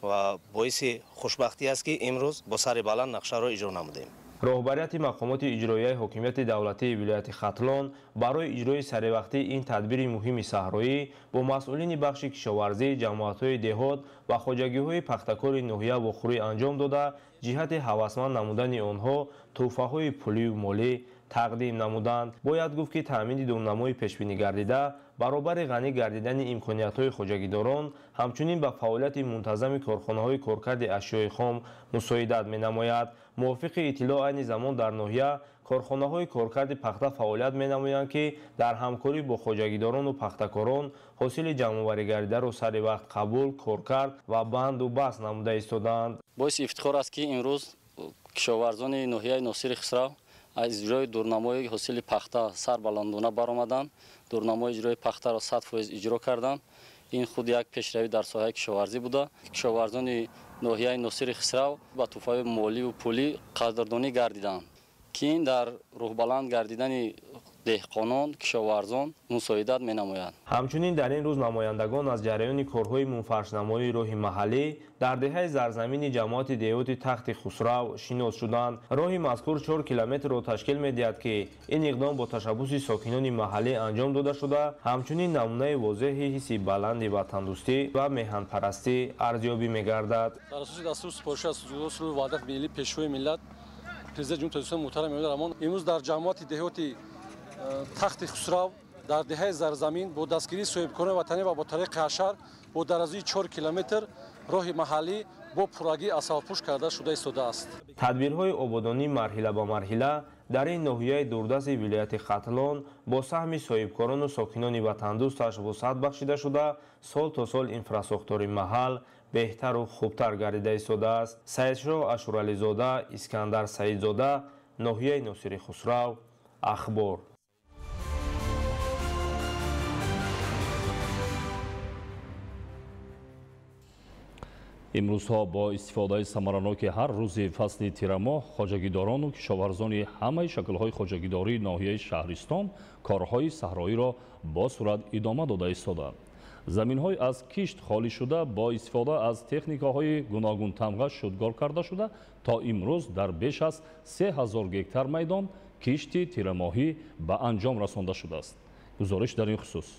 ва боиси хушбахтӣ аст, ки имрӯз бо сари баланд нақшаро иҷро намудем. Роҳбарияти мақомоти иҷроияи ҳокимияти давлатии вилояти Хатлон барои иҷрои саривақтии ин тадбири муҳими саҳроӣ бо масъулини бахши кишоварзӣ, ҷамоатҳои деҳот ва хоҷагиҳои пахтакори ноҳия вохӯрӣ анҷом дода, ҷиҳати ҳавасманд намудани онҳо тӯҳфаҳои пулию молӣ тақдим намуданд. Бояд гуфт, ки таъмини дурнамои пешбинӣ гардида баробари ғанӣ гардидани имкониятҳои хоҷагидорон, ҳамчунин ба фаъолияти мунтазами корхонаҳои коркарди ашёи хом мусоидат менамояд. Мувофиқи иттилоъ, айни замон дар ноҳия корхонаҳои коркарди пахта фаъолият менамоянд, ки дар ҳамкорӣ бо хоҷагидорону пахтакорон ҳосили ҷамъоварӣ гардидаро сари вақт қабул, коркард ва банду баст намуда истодаанд. Боиси ифтихор аст, ки имрӯз кишоварзони ноҳияи Носири Хусрав аз иҷрои дурнамои ҳосили пахта сарбаландона баромаданд. Дурнамои иҷрои пахтаро 100% иҷро карданд. Ин худ як пешравӣ дар соҳаи кишоварзӣ буда. Кишоварзони ноҳияи Носири Хусрав ба тӯҳфаи моливу пулӣ қадрдонӣ гардиданд, ки ин дар рӯҳбаланд гардидани деҳқонон, кишоварзон мусоидат менамояд. Ҳамчунин дар ин рӯз намояндагон аз ҷараёни корҳои мунфаршнамоии роҳи маҳаллӣ дар деҳаи Зарзамини ҷамоати деҳоти Тахти Хусрав шинос шуданд. Роҳи мазкур 4 километрро ташкил медиҳад, ки ин иқдом бо ташаббуси сокинони маҳаллӣ анҷом дода шуда, ҳамчунин намунаи возеҳи ҳисси баланди ватандӯстӣ ва меҳанпарастӣ арзёбӣ мегардад. Дар асоси дастуру супориши аз Сулҳу Ваҳдати Миллӣ, Пешвои миллат, Президенти Ҷумҳурии Тоҷикистон муҳтарам Эмомалӣ Раҳмон имрӯз дар ҷамоати деҳоти Тахти Хусрав дар деҳаи Зарзамин бо дастгирии соҳибкорони ватанӣ ва бо тариқи ҳашар бо дарозии 4 километр роҳи маҳаллӣ бо пуррагӣ асфалтпӯш карда шуда истодааст. Тадбирҳои ободонӣ марҳила ба марҳила дар ин ноҳияи дурдасти вилояти Хатлон бо саҳми соҳибкорону сокинони ватандӯсташ вусъат бахшида шуда, сол то сол инфрасохтори маҳал беҳтару хубтар гардида истодааст. Саидшоҳ Ашурализода, Искандар Саидзода, ноҳияи Носири Хусрав, Ахбор. Имрӯзҳо бо истифодаи самараноки ҳар рӯзи фасли тирамоҳ хоҷагидорону кишоварзони ҳамаи шаклҳои хоҷагидории ноҳияи Шаҳристон корҳои саҳроиро бо суръат идома дода истодаанд. Заминҳои аз кишт холӣ шуда бо истифода аз техникаҳои гуногунтамға шудгор карда шуда, то имрӯз дар беш аз 3000 гектар майдон кишти тирамоҳӣ ба анҷом расонда шудааст. Гузориш дар ин хусус.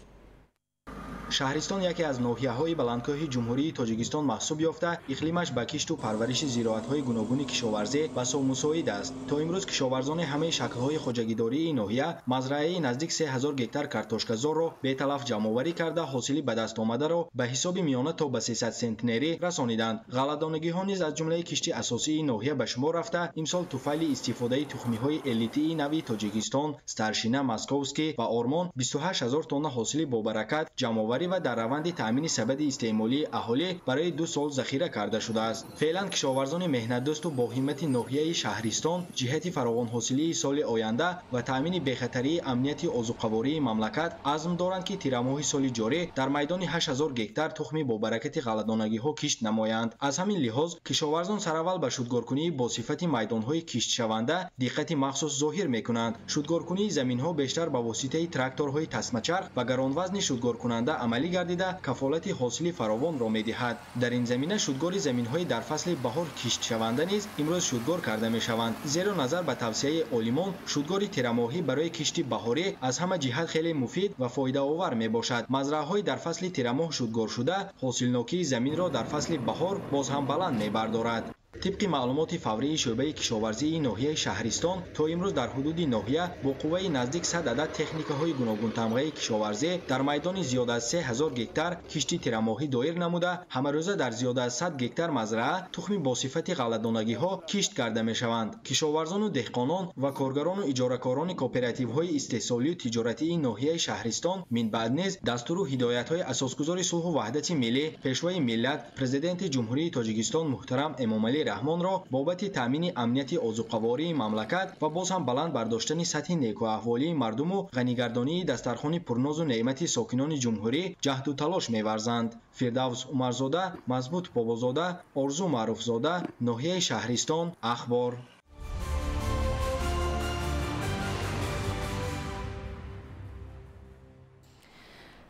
Шаҳристон яке аз ноҳияҳои баландкӯҳи Ҷумҳурии Тоҷикистон маҳсуб ёфта, иқлимаш ба кишту парвариши зироатҳои гуногуни кишоварзӣ басо мусоид аст. То имрӯз кишоварзони ҳамаи шаклҳои хоҷагидории ноҳия мазрааи наздик 3000 гектар картошказорро беталаф ҷамъоварӣ карда, ҳосили ба даст омадаро ба ҳисоби миёна то ба 300 сентнерӣ расониданд. Ғалладонагиҳо низ аз ҷумлаи кишти асосии ноҳия ба шумор рафта, имсол туфайли истифодаи тухмиҳои элитии нави Тоҷикистон, Старшина, Московский ва Ормон 28000 тонна ҳосили бобаракат ҷамъоварӣ ва дар раванди таъмини сабади истеъмолии аҳолӣ барои 2 сол захира карда шудааст. Феълан кишоварзони меҳнатдӯсту бо ҳиммати ноҳияи Шаҳристон ҷиҳати фаровонҳосилии соли оянда ва таъмини бехатарии амнияти озуқавории мамлакат азм доранд, ки тирамоҳи соли ҷорӣ дар майдони 8000 гектар тухми бобаракати ғалладонагиҳо кишт намоянд. Аз ҳамин лиҳоз кишоварзон сараввал ба шудгоркунии бо сифати майдонҳои киштшаванда диққати махсус зоҳир мекунанд. Шудгоркунии заминҳо бештар ба воситаи тракторҳои тасмачарх ва гаронвазни шудгоркунанда амалӣ гардида, кафолати ҳосили фаровонро медиҳад. Дар ин замина шудгори заминҳои дар фасли баҳор киштшаванда низ имрӯз шудгор карда мешаванд, зеро назар ба тавсияи олимон шудгори тирамоҳӣ барои кишти баҳорӣ аз ҳама ҷиҳат хеле муфид ва фоидаовар мебошад. Мазраъҳои дар фасли тирамоҳ шудгор шуда ҳосилнокии заминро дар фасли баҳор боз ҳам баланд мебардорад. Тибқи маълумоти фаврии шӯъбаи кишоварзии ноҳияи Шаҳристон, то имрӯз дар ҳудуди ноҳия бо қувваи наздик 100 адад техникаҳои гуногунтамғаи кишоварзӣ дар майдони зиёд аз 3000 гектар кишти тирамоҳӣ доир намуда, ҳамарӯза дар зиёд аз 100 гектар мазраа тухми бо сифати ғалладонагиҳо кишт карда мешаванд. Кишоварзону деҳқонон ва коргарону иҷоракорони кооперативҳои истеҳсолию тиҷоратии ноҳияи Шаҳристон минбаъд низ дастуру ҳидоятҳои асосгузори сулҳу ваҳдати миллӣ, Пешвои миллат, Президенти Ҷумҳурии Тоҷикистон муҳтарам Эмомалӣ Раҳмонро бобати таъмини амнияти озуқавории мамлакат ва боз ҳам баланд бардоштани сатҳи некӯаҳволии мардуму ғанигардонии дастархони пурнозу неъмати сокинони ҷумҳурӣ ҷаҳду талош меварзанд. Фирдавс Умарзода, Мазбут Бобозода, Орзу Маъруфзода, ноҳияи Шаҳристон, Ахбор.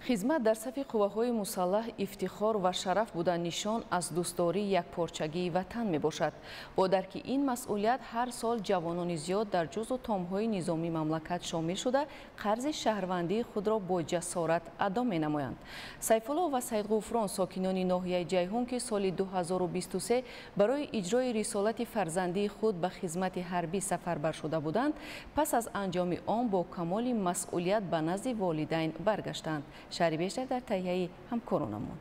Хизмат дар сафи қувваҳои мусаллаҳ ифтихор ва шараф буда нишон аз дӯстдории якпорчагии ватан мебошад. Бо дарки ин масъулият ҳар сол ҷавонони зиёд дар ҷузъу томҳои низомии мамлакат шомил шуда, қарзи шаҳрвандии худро бо ҷасорат адо менамоянд. Сайфулло ва Саидғуфрон, сокинони ноҳияи Ҷайҳун, ки соли 2023 барои иҷрои рисолати фарзандии худ ба хизмати ҳарбӣ сафарбар шуда буданд, пас аз анҷоми он бо камоли масъулият ба назди волидайн баргаштанд. Шаҳри бештар дар таҳияи ҳамкоронамон.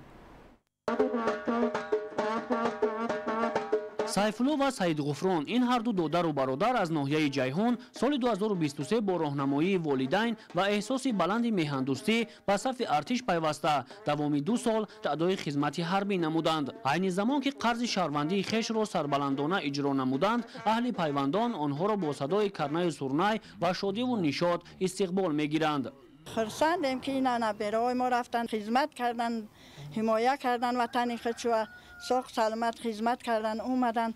Сайфулло ва Саидғуфрон ин ҳарду додару бародар аз ноҳияи Ҷайҳун соли 2023 бо роҳнамоии волидайн ва эҳсоси баланди меҳандӯстӣ ба сафи артиш пайваста давоми 2 сол адои хизмати ҳарбӣ намуданд. Айни замон ки қарзи шаҳрвандии хешро сарбаландона иҷро намуданд, аҳли пайвандон онҳоро бо садои карнаю сурнай ва шодиву нишод истиқбол мегиранд. Хурсандем ки ина набераҳои мо рафтан, хизмат кардан, ҳимоя кардан ватани худшо, соғ саломат хизмат кардан, омадан.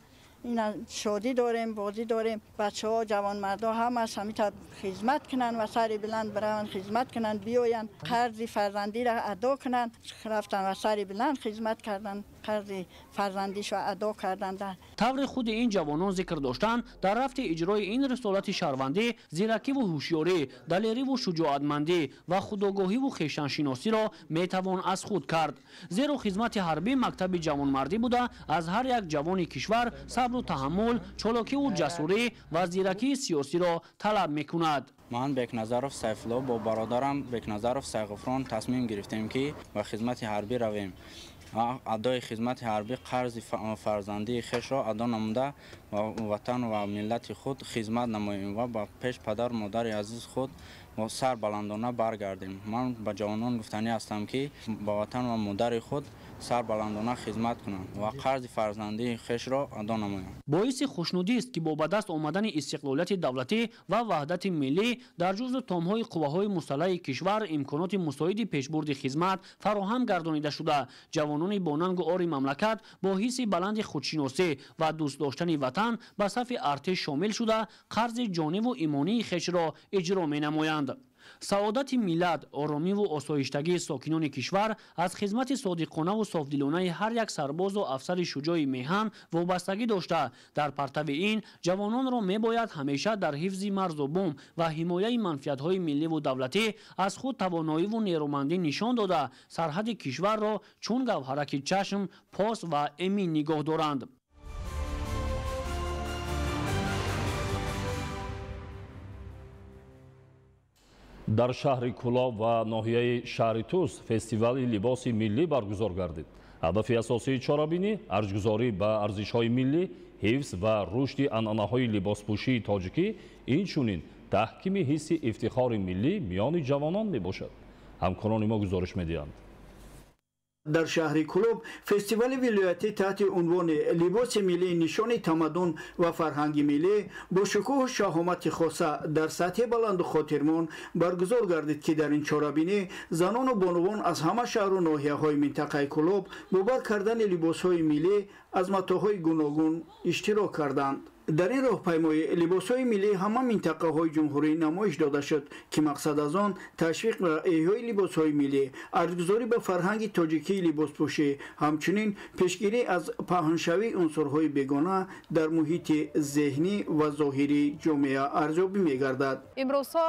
Ина шодӣ дорем, бозӣ дорем. Бачаҳо, ҷавонмардо ҳамаш ҳамита хизмат кунанд ва сари баланд бираванд, хизмат кунанд, биёянд, қарзи фарзандиро адо кунанд. Рафтан ва сари баланд хизмат кардан, қарзи фарзандишо адо карданд. Таври худи ин ҷавонон зикр доштанд, дар рафти иҷрои ин рисолати шаҳрвандӣ зиракиву ҳушёрӣ, далериву шуҷоатмандӣ ва худогоҳиву хештаншиносиро метавон аз худ кард. Зеро хизмати ҳарбӣ мактаби ҷавонмардӣ буда, аз ҳар як ҷавони кишвар сабру таҳаммул, чолокиву ҷасурӣ ва зиракии сиёсиро талаб мекунад. Ман Бекназаров Сайфулло бо бародарам Бекназаров Сайғуфрон тасмим гирифтем, ки ба хизмати ҳарбӣ равем. Адои хизмати ҳарбӣ қарзи фарзандии хешро адо намуда ба ватан ва миллати худ хизмат намоем ва ба пеш падару модари азиз худ сар баландона баргардем. Ман ба ҷавонон гуфтанӣ ҳастам, ки ба ватан ва модари худ сар баландона хизмат кунанд ва қарзи фарзандии хешро адо намоянд. Боиси хушнудист, ки бо ба даст омадани истиқлолияти давлатӣ ва ваҳдати миллӣ дар ҷузъу томҳои қувваҳои мусаллаҳи кишвар имконоти мусоиди пешбурди хизмат фароҳам гардонида шуда, ҷавонони бонангу ори мамлакат бо ҳисси баланди худшиносӣ ва дӯст доштани ватан ба сафи артиш шомил шуда, қарзи ҷониву имонии хешро иҷро менамоянд. Саодати миллат, оромиву осоиштагии сокинони кишвар аз хизмати содиқонаву софдилонаи ҳар як сарбозу афсари шуҷои меҳан вобастагӣ дошта, дар партави ин ҷавононро мебояд ҳамеша дар ҳифзи марзу бум ва ҳимояи манфиатҳои милливу давлатӣ аз худ тавоноиву нерӯмандӣ нишон дода, сарҳади кишварро чун гавҳараки чашм пос ва эмин нигоҳ доранд. Дар шаҳри Кӯлоб ва ноҳияи шаҳри Тӯс фестивали либоси миллӣ баргузор гардид. Ҳадафи асосии чорабинӣ арҷгузорӣ ба арзишҳои миллӣ, ҳифз ва рушди анъанаҳои либоспӯшии тоҷикӣ, инчунин таҳкими ҳисси ифтихори миллӣ миёни ҷавонон мебошад. Ҳамкорони мо гузориш медиҳанд. Дар шаҳри Кӯлоб фестивали вилоятӣ таҳти унвони либоси миллӣ нишони тамаддун ва фарҳанги миллӣ бо шукӯҳу шаҳомати хоса дар сатҳи баланду хотирмон баргузор гардид, ки дар ин чорабинӣ занону бонувон аз ҳама шаҳру ноҳияҳои минтақаи Кӯлоб бо бар кардани либосҳои миллӣ аз матоъҳои гуногун иштирок карданд. Дар ин роҳпаймоӣ либосҳои миллии ҳама минтақаҳои ҷумҳурӣ намоиш дода шуд, ки мақсад аз он ташвиқ ва эҳёи либосҳои миллӣ, арҷгузорӣ ба фарҳанги тоҷикии либоспӯшӣ, ҳамчунин пешгирӣ аз паҳншавии унсурҳои бегона дар муҳити зеҳнӣ ва зоҳирии ҷомеа арзёбӣ мегардад. Имрӯзҳо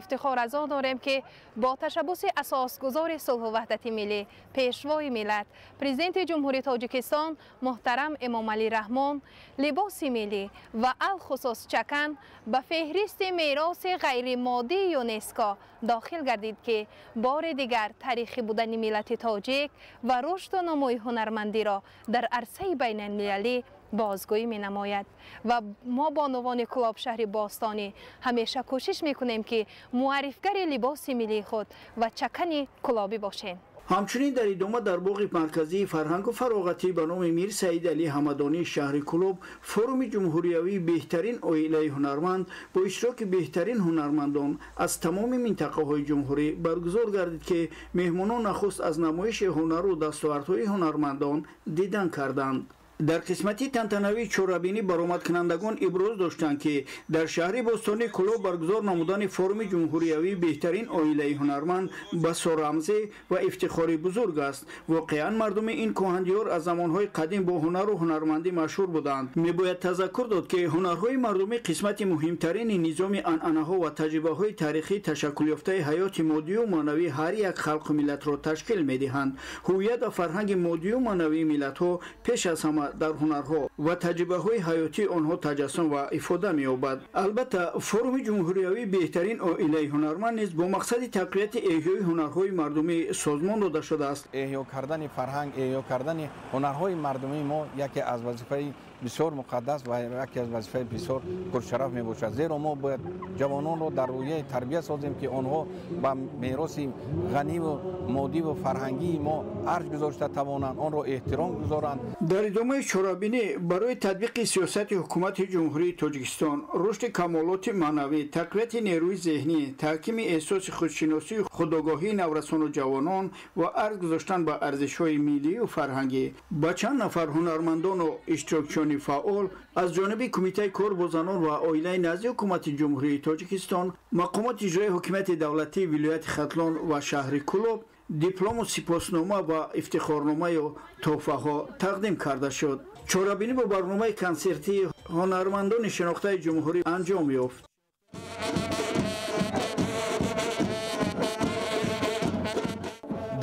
Ифтихор аз он дорем, ки бо ташаббуси асосгузори сулҳу ваҳдати миллӣ, Пешвои миллат, Президенти Ҷумҳурии Тоҷикистон муҳтарам Эмомалӣ Раҳмон либоси миллӣ ва алхусус чакан ба феҳристи мероси ғайримоддии ЮНЕСКО дохил гардид, ки бори дигар таърихӣ будани миллати тоҷик ва рушду нумӯи ҳунармандиро дар арсаи байналмилалӣ бозгӯӣ менамояд. Ва мо бонувони Кӯлоб, шаҳри бостонӣ, ҳамеша кӯшиш мекунем, ки муаррифгари либоси миллии худ ва чакани кӯлобӣ бошем. Ҳамчунин дар идома дар боғи марказии фарҳангу фароғатӣ ба номи Мир Саид Алӣ Ҳамадонии шаҳри Кӯлоб форуми ҷумҳуриявии беҳтарин оилаи ҳунарманд бо иштироки беҳтарин ҳунармандон аз тамоми минтақаҳои ҷумҳурӣ баргузор гардид, ки меҳмонон нахуст аз намоиши ҳунару дастовардҳои ҳунармандон дидан карданд. Дар қисмати тантанавии чорабинӣ баромадкунандагон иброз доштанд, ки дар шаҳри бостонии Кӯлоб баргузор намудани форуми ҷумҳуриявии беҳтарин оилаи ҳунарманд басо рамзӣ ва ифтихори бузург аст. Воқеан, мардуми ин кӯҳандиёр аз замонҳои қадим бо ҳунару ҳунармандӣ машҳур буданд. Мебояд тазаккур дод, ки ҳунарҳои мардумӣ қисмати муҳимтарини низоми анъанаҳо ва таҷрибаҳои таърихӣ ташаккулёфтаи ҳаёти моддию маънавии ҳар як халқу миллатро ташкил медиҳанд. Ҳувият ва фарҳанги моддию маънавии миллатҳо пеш аз ҳама дар ҳунарҳо ва таҷрибаҳои ҳаётии онҳо таҷассум ва ифода меёбад. Албатта, форуми ҷумҳуриявии беҳтарин оилаи ҳунарманд низ бо мақсади тақвияти эҳёи ҳунарҳои мардумӣ созмон дода шудааст. Эҳё кардани фарҳанг, эҳё кардани ҳунарҳои мардумии мо яке аз вазифаи бисёр муқаддас ва яке аз вазифаи бисёр пуршараф мебошад, зеро мо бояд ҷавононро дар рӯҳияи тарбия созем, ки онҳо ба мероси ғаниву моддиву фарҳангии мо арҷ гузошта тавонанд, онро эҳтиром гузоранд. Дар идомаи чорабинӣ барои татбиқи сиёсати ҳукумати Ҷумҳурии Тоҷикистон, рушди камолоти маънавӣ, тақвияти нерӯи зеҳнӣ, таҳкими эҳсоси худшиносию худогоҳии наврасону ҷавонон ва арз гузоштан ба арзишҳои миллию фарҳангӣ ба чанд нафар ҳунармандону иштирокчиёни фаъол аз ҷониби Кумитаи кор бо занон ва оилаи назди ҳукумати Ҷумҳурии Тоҷикистон, мақомоти иҷроии ҳокимияти давлатии вилояти Хатлон ва шаҳри Кӯлоб диплому сипоснома ва ифтихорномаю тӯҳфаҳо тақдим карда шуд. Чорабинӣ бо барномаи консертии ҳунармандони шинохтаи ҷумҳурӣ анҷом ёфт.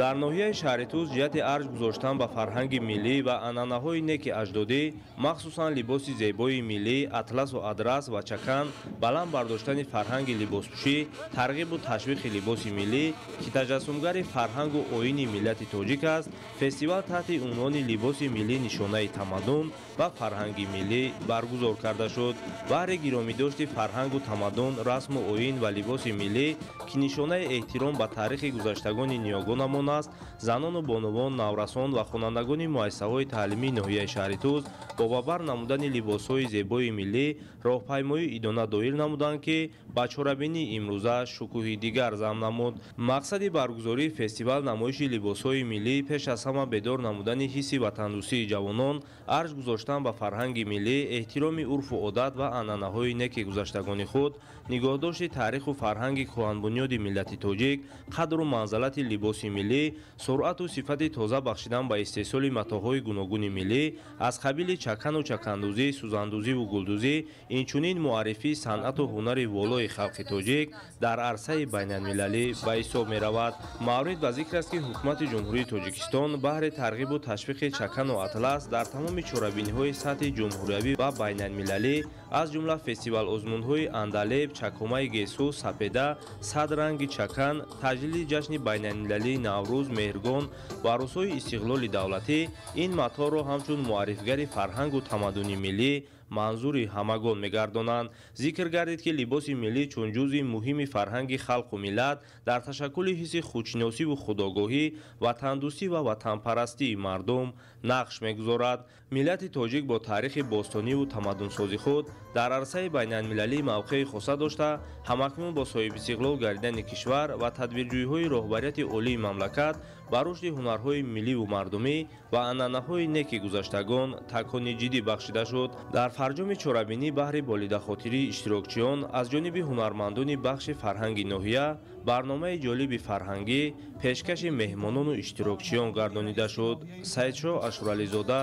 Дар ноҳияи шаҳри Тӯс ҷиҳати арҷ гузоштан ба фарҳанги миллӣ ва анъанаҳои неки аҷдодӣ, махсусан либоси зебои миллӣ, атласу адрас ва чакан, баланд бардоштани фарҳанги либоспӯшӣ, тарғибу ташвиқи либоси миллӣ, ки таҷассумгари фарҳангу оини миллати тоҷик аст, фестивал таҳти унвони «Либоси миллӣ нишонаи тамаддун ва фарҳанги миллӣ» баргузор карда шуд. Баҳри гиромидошти фарҳангу тамаддун, расму оин ва либоси миллӣ, ки нишонаи эҳтиром ба таърихи гузаштагони ниёгонамон аст, занону бонувон, наврасон ва хонандагони муассисаҳои таълимии ноҳияи шаҳри Тӯс бо ба бар намудани либосҳои зебои миллӣ роҳпаймоӣ идона доир намуданд, ки ба чорабинии имрӯза шукӯҳи дигар зам намуд. Мақсади баргузории фестивал намоиши либосҳои миллӣ, пеш аз ҳама бедор намудани ҳисси ватандӯстии ҷавонон, арҷ гузоштан ба фарҳанги миллӣ, эҳтироми урфу одат ва анъанаҳои неки гузаштагони худ, нигоҳдошти таъриху фарҳанги кӯҳанбунёди миллати тоҷик, қадру манзалати либоси миллӣ, суръату сифати тоза бахшидан ба истеҳсоли матоъҳои гуногуни миллӣ аз қабили чакану чакандӯзӣ, сӯзандӯзиву гулдӯзӣ, инчунин муаррифии санъату ҳунари волои халқи тоҷик дар арсаи байналмилалӣ ба ҳисоб меравад. Маврид ба зикр аст, ки ҳукумати Ҷумҳурии Тоҷикистон баҳри тарғибу ташвиқи чакану атлас дар тамоми чорабиниҳои сатҳи ҷумҳуриявӣ ва байналмилалӣ, аз ҷумла фестивал-озмунҳои Андалеб, Чакомаи гесу, Сапеда, Сад ранги чакан, таҷлили ҷашни байналмилалии Наврӯз, Меҳргон ва рӯзҳои истиқлоли давлатӣ ин матоъро ҳамчун муаррифгари фарҳангу тамаддуни миллӣ манзури ҳамагон мегардонанд. Зикр гардид, ки либоси миллӣ чун ҷузъи муҳими фарҳанги халқу миллат дар ташаккули ҳисси худшиносиву худогоҳӣ, ватандӯстӣ ва ватанпарастии мардум нақш мегузорад. Миллати тоҷик бо таърихи бостониву тамаддунсози худ дар арсаи байналмилалӣ мавқеи хоса дошта, ҳамакнун бо соҳибистиқлол гардидани кишвар ва тадбирҷӯиҳои роҳбарияти олии мамлакат ба рушди ҳунарҳои милливу мардумӣ ва анъанаҳои неки гузаштагон такони ҷиддӣ бахшида шуд. Дар фарҷоми чорабинӣ баҳри болидахотирии иштирокчиён аз ҷониби ҳунармандони бахши фарҳанги ноҳия барномаи ҷолиби фарҳангӣ пешкаши меҳмонону иштирокчиён гардонида шуд. Саидшоҳ Ашурализода,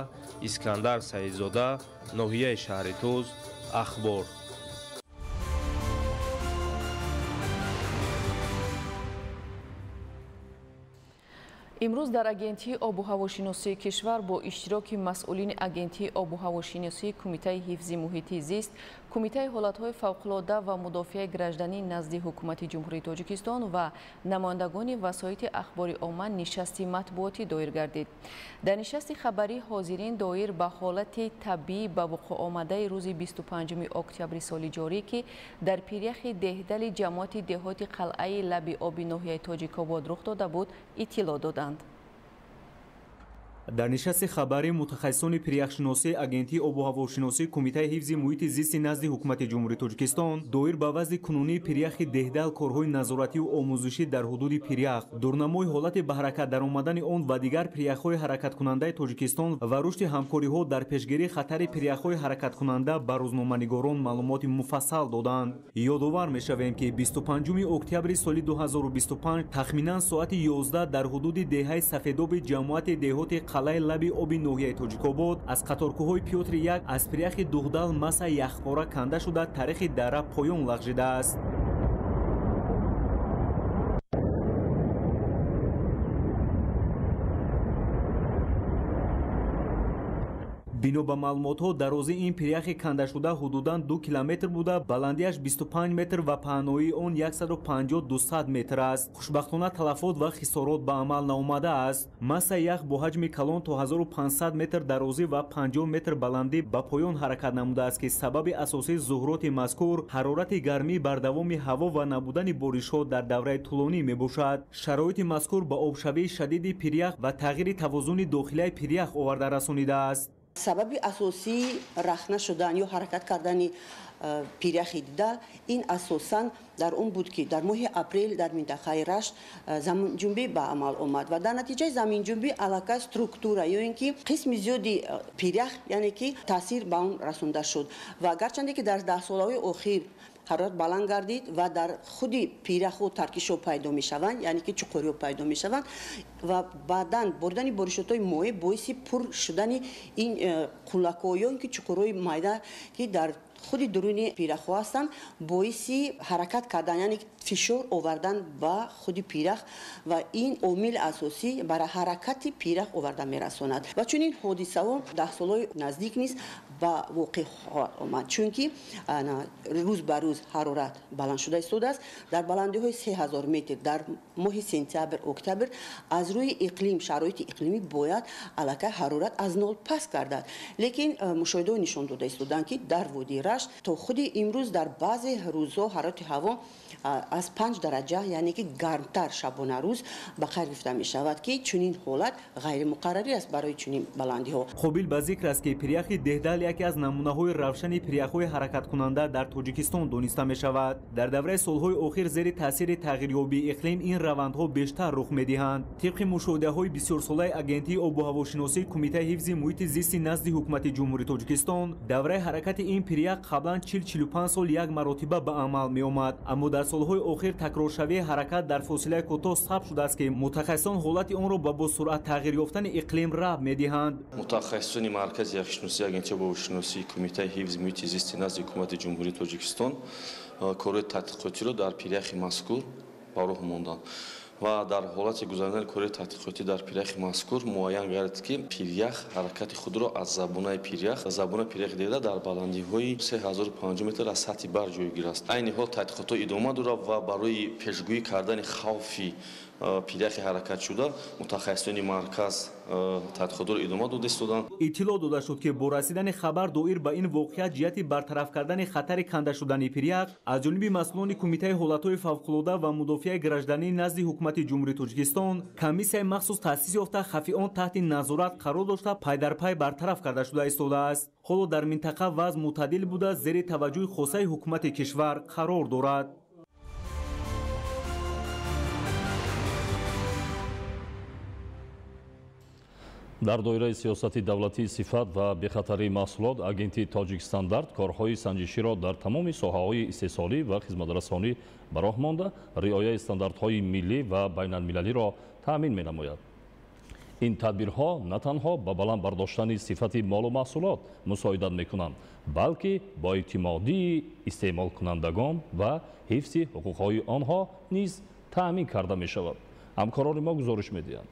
Искандар Саидзода, ноҳияи шаҳри Тӯз, Ахбор. Имрӯз дар Агентии обу ҳавошиносии кишвар бо иштироки масъулини Агентии обу ҳавошиносии Кумитаи ҳифзи муҳити зист, Кумитаи ҳолатҳои фавқулода ва мудофиаи гражданӣ назди Ҳукумати Ҷумҳурии Тоҷикистон ва намояндагони васоити ахбори омма нишасти матбуотӣ доир гардид. Дар нишасти хабарӣ ҳозирин доир ба ҳолати табиӣ ба вуқӯъ омадаи рӯзи 25 октябри соли ҷорӣ, ки дар пиряхи Деҳдали ҷамоати деҳоти қалъаи лаби оби ноҳияи Тоҷикобод рух дода буд, иттилоъ доданд. Дар нишасти хабарӣ мутахассисони пиряхшиносии Агентии обуҳавошиносии Кумитаи ҳифзи муҳити зисти назди Ҳукумати Ҷумҳурии Тоҷикистон доир ба вазъи кунунии пиряхи Деҳдал, корҳои назоративу омӯзишӣ дар ҳудуди пирях, дурнамои ҳолати ба ҳаракат даромадани он ва дигар пиряхҳои ҳаракаткунандаи Тоҷикистон ва рушди ҳамкориҳо дар пешгирии хатари пиряхҳои ҳаракаткунанда ба рӯзноманигорон маълумоти муфассал доданд. Ёдовар мешавем, ки 25 октябри соли 2025 тахминан соати 11 дар ҳудуди деҳаи Сафедоби ҷамоати деҳоти қалъаи лаби оби ноҳияи Тоҷикобод аз қаторкӯҳҳои Пётри як аз пиряхи Дуғдал маса яхпора канда шуда, таърихи дара поён лағжидааст. Бино ба маълумотҳо, дарозии ин пиряхи кандашуда ҳудудан 2 километр буда, баландиаш 25 метр ва паҳноии он 150-200 метр аст. Хушбахтона, талафот ва хисорот ба амал наомадааст. Массаи ях бо ҳаҷми калон то 1500 метр дарозӣ ва 50 метр баландӣ ба поён ҳаракат намудааст, ки сабаби асосии зуҳуроти мазкур ҳарорати гармӣ бардавоми ҳаво ва набудани боришҳо дар давраи тӯлонӣ мебошад. Шароити мазкур ба обшавии шадиди пирях ва тағйири тавозуни дохилияи пирях оварда расонидааст. Сабаби асосии рахна шудан ё ҳаракат кардани пиряхи Дидал ин асосан дар он буд, ки дар моҳи апрел дар минтақаи Рашт заминҷунбӣ ба амал омад ва дар натиҷаи заминҷунбӣ аллакай структура ё ин ки қисми зиёди пирях, яъне ки таъсир ба он расонда шуд. Ва гарчанде ки дар даҳсолаҳои охир ҳарорат баланд гардид ва дар худи пиряхҳо таркишҳо пайдо мешаванд, яъне ки чуқуриҳо пайдо мешаванд ва баъдан боридани боришотҳои моеъ боиси пур шудани ин қуллакҳо ё ин ки чуқурҳои майда, ки дар худи дуруни пиряхҳо ҳастанд, боиси ҳаракат кардан, яъне фишор овардан ба худи пирях ва ин омили асосӣ барои ҳаракати пирях оварда мерасонад. Ва чунин ҳодисаҳо даҳсолаҳои наздик низ ба воқеъ хоҳад омад, чунки рӯз ба рӯз ҳарорат баланд шуда истодааст. Дар баландиҳои 3000 метр дар моҳи сентябр, октябр аз рӯи иқлим, шароити иқлимӣ бояд аллакай ҳарорат аз нол паст гардад, лекин мушоҳидаҳо нишон дода истоданд, ки дар водии Рашт то худи имрӯз дар баъзе рӯзҳо ҳарорати ҳаво аз 5 дараҷа, яъне ки гармтар шабонарӯз ба қайд гирифта мешавад, ки чунин ҳолат ғайримуқаррарӣ аст барои чунин баландиҳо. Қобил ба зикр аст, ки пиряхи Деҳдал яке аз намунаҳои равшани пиряхҳои ҳаракаткунанда дар Тоҷикистон дониста мешавад. Дар давраи солҳои охир зери таъсири тағйирёбии иқлим ин равандҳо бештар рух медиҳанд. Тибқи мушоҳидаҳои бисёрсолаи Агентии обуҳавошиносии Кумитаи ҳифзи муҳити зисти назди Ҳукумати Ҷумҳурии Тоҷикистон, давраи ҳаракати ин пирях қаблан 40-45 сол як маротиба ба амал меомад, аммо дар солҳои охир такроршавии ҳаракат дар фосилаи кӯтоҳ сабт шудааст, ки мутахассисон ҳолати онро ба босуръат тағйир ёфтани иқлим рабт медиҳанд. Мутахассисони Маркази яхшиносии Агентии обуҳавошиносии Кумитаи ҳифзи муҳити зисти назди Ҳукумати Ҷумҳурии Тоҷикистон корҳои тадқиқотиро дар пиряхи мазкур ба роҳ монданд ва дар ҳолати гузаронидани корҳои тадқиқотӣ дар пиряхи мазкур муайян гардид, ки пирях ҳаракати худро аз забонаи пиряхи Деҳдал дар баландиҳои 3050 метр аз сатҳи баҳр ҷойгир аст. Айни ҳол тадқиқотҳо идома дорад ва барои пешгӯӣ кардани хавфи пиряхи ҳаракатшуда мутахассисони марказ тадқиқотро идома дода истоданд. Иттилоъ дода шуд, ки бо расидани хабар доир ба ин воқеа ҷиҳати бартараф кардани хатари канда шудани пирях аз ҷониби масъулони Кумитаи ҳолатҳои фавқулода ва мудофиаи гражданӣ назди Ҳукумати Ҷумҳурии Тоҷикистон комиссияи махсус таъсис ёфта, хафи он таҳти назорат қарор дошта, пайдарпай бартараф карда шуда истодааст. Ҳоло дар минтақа вазъ мӯътадил буда, зери таваҷҷӯҳи хосаи ҳукумати кишвар қарор дорад. Дар доираи сиёсати давлатии сифат ва бехатарии маҳсулот Агентии Тоҷикстандарт корҳои санҷиширо дар тамоми соҳаҳои истеҳсолӣ ва хизматрасонӣ ба роҳ монда, риояи стандартҳои миллӣ ва байналмилалиро таъмин менамояд. Ин тадбирҳо на танҳо ба баланд бардоштани сифати молу маҳсулот мусоидат мекунанд, балки бо эътимодии истеъмолкунандагон ва ҳифзи ҳуқуқҳои онҳо низ таъмин карда мешавад. Ҳамкорони мо гузориш медиҳанд.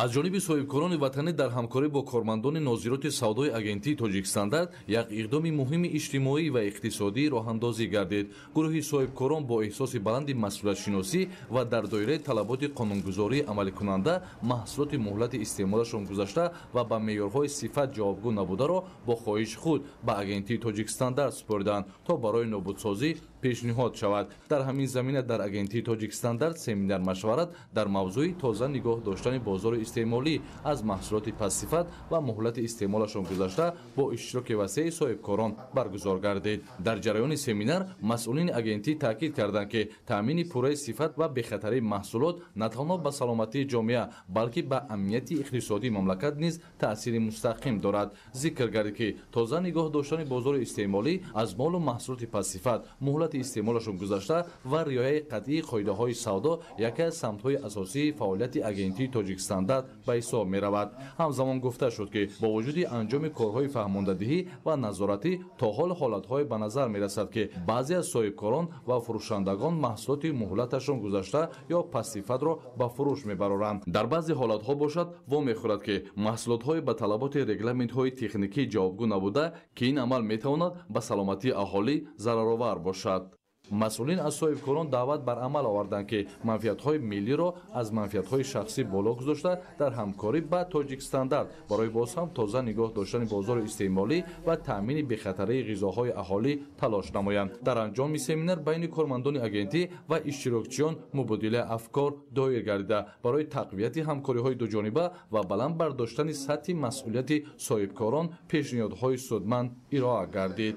Аз ҷониби соҳибкорони ватанӣ дар ҳамкорӣ бо кормандони нозироти савдои агентии Тоҷикстандарт як иқдоми муҳими иҷтимоӣ ва иқтисодӣ роҳандозӣ гардид. Гурӯҳи соҳибкорон бо эҳсоси баланди масъулиятшиносӣ ва дар доираи талаботи қонунгузории амаликунанда маҳсулоти муҳлати истеъмолашон гузашта ва ба меъёрҳои сифат ҷавобгӯ набударо бо хоҳиши худ ба агентии Тоҷикстандарт супориданд, то барои нобудсозӣ пешниҳод шавад. Дар ҳамин замина дар агентии Тоҷикстандарт семинар машварат дар мавзӯи тоза нигоҳ доштани бозори истеъмолӣ аз маҳсулоти пастсифат ва муҳлати истеъмолашон гузашта бо иштироки васеи соҳибкорон баргузор гардид. Дар ҷараёни семинар масъулини агентӣ таъкид карданд, ки таъмини пурраи сифат ва бехатарии маҳсулот на танҳо ба саломатии ҷомеа, балки ба амнияти иқтисодии мамлакат низ таъсири мустақим дорад. Зикр гардид, ки тоза нигоҳ доштани бозори истеъмолӣ аз молу маҳсулоти пастсифат, муҳлати истеъмолашон гузашта ва риояи қатъии қоидаҳои савдо яке аз самтҳои асосии фаъолияти агентии Тоҷикстандарт ба ҳисоб меравад. Ҳамзамон гуфта шуд, ки бо вуҷуди анҷоми корҳои фаҳмондадиҳӣ ва назоратӣ то ҳол ҳолатҳое ба назар мерасад, ки баъзе аз соҳибкорон ва фурӯшандагон маҳсулоти муҳлаташон гузашта ё пастсифатро ба фурӯш мебароранд. Дар баъзе ҳолатҳо бошад, вомехӯрад, ки маҳсулотҳое ба талаботи регламентҳои техникӣ ҷавобгӯ набуда, ки ин амал метавонад ба саломатии аҳолӣ зараровар бошад. Масъулин аз соҳибкорон даъват бар амал оварданд, ки манфиатҳои миллиро аз манфиатҳои шахсӣ боло гузошта дар ҳамкорӣ ба Тоҷикстандарт барои боз ҳам тоза нигоҳ доштани бозори истеъмолӣ ва таъмини бехатарии ғизоҳои аҳолӣ талош намоянд. Дар анҷоми семинар байни кормандони агентӣ ва иштирокчиён мубодилаи афкор доир гардида барои тақвияти ҳамкориҳои дуҷониба ва баланд бардоштани сатҳи масъулияти соҳибкорон пешниҳодҳои судманд ироа гардид.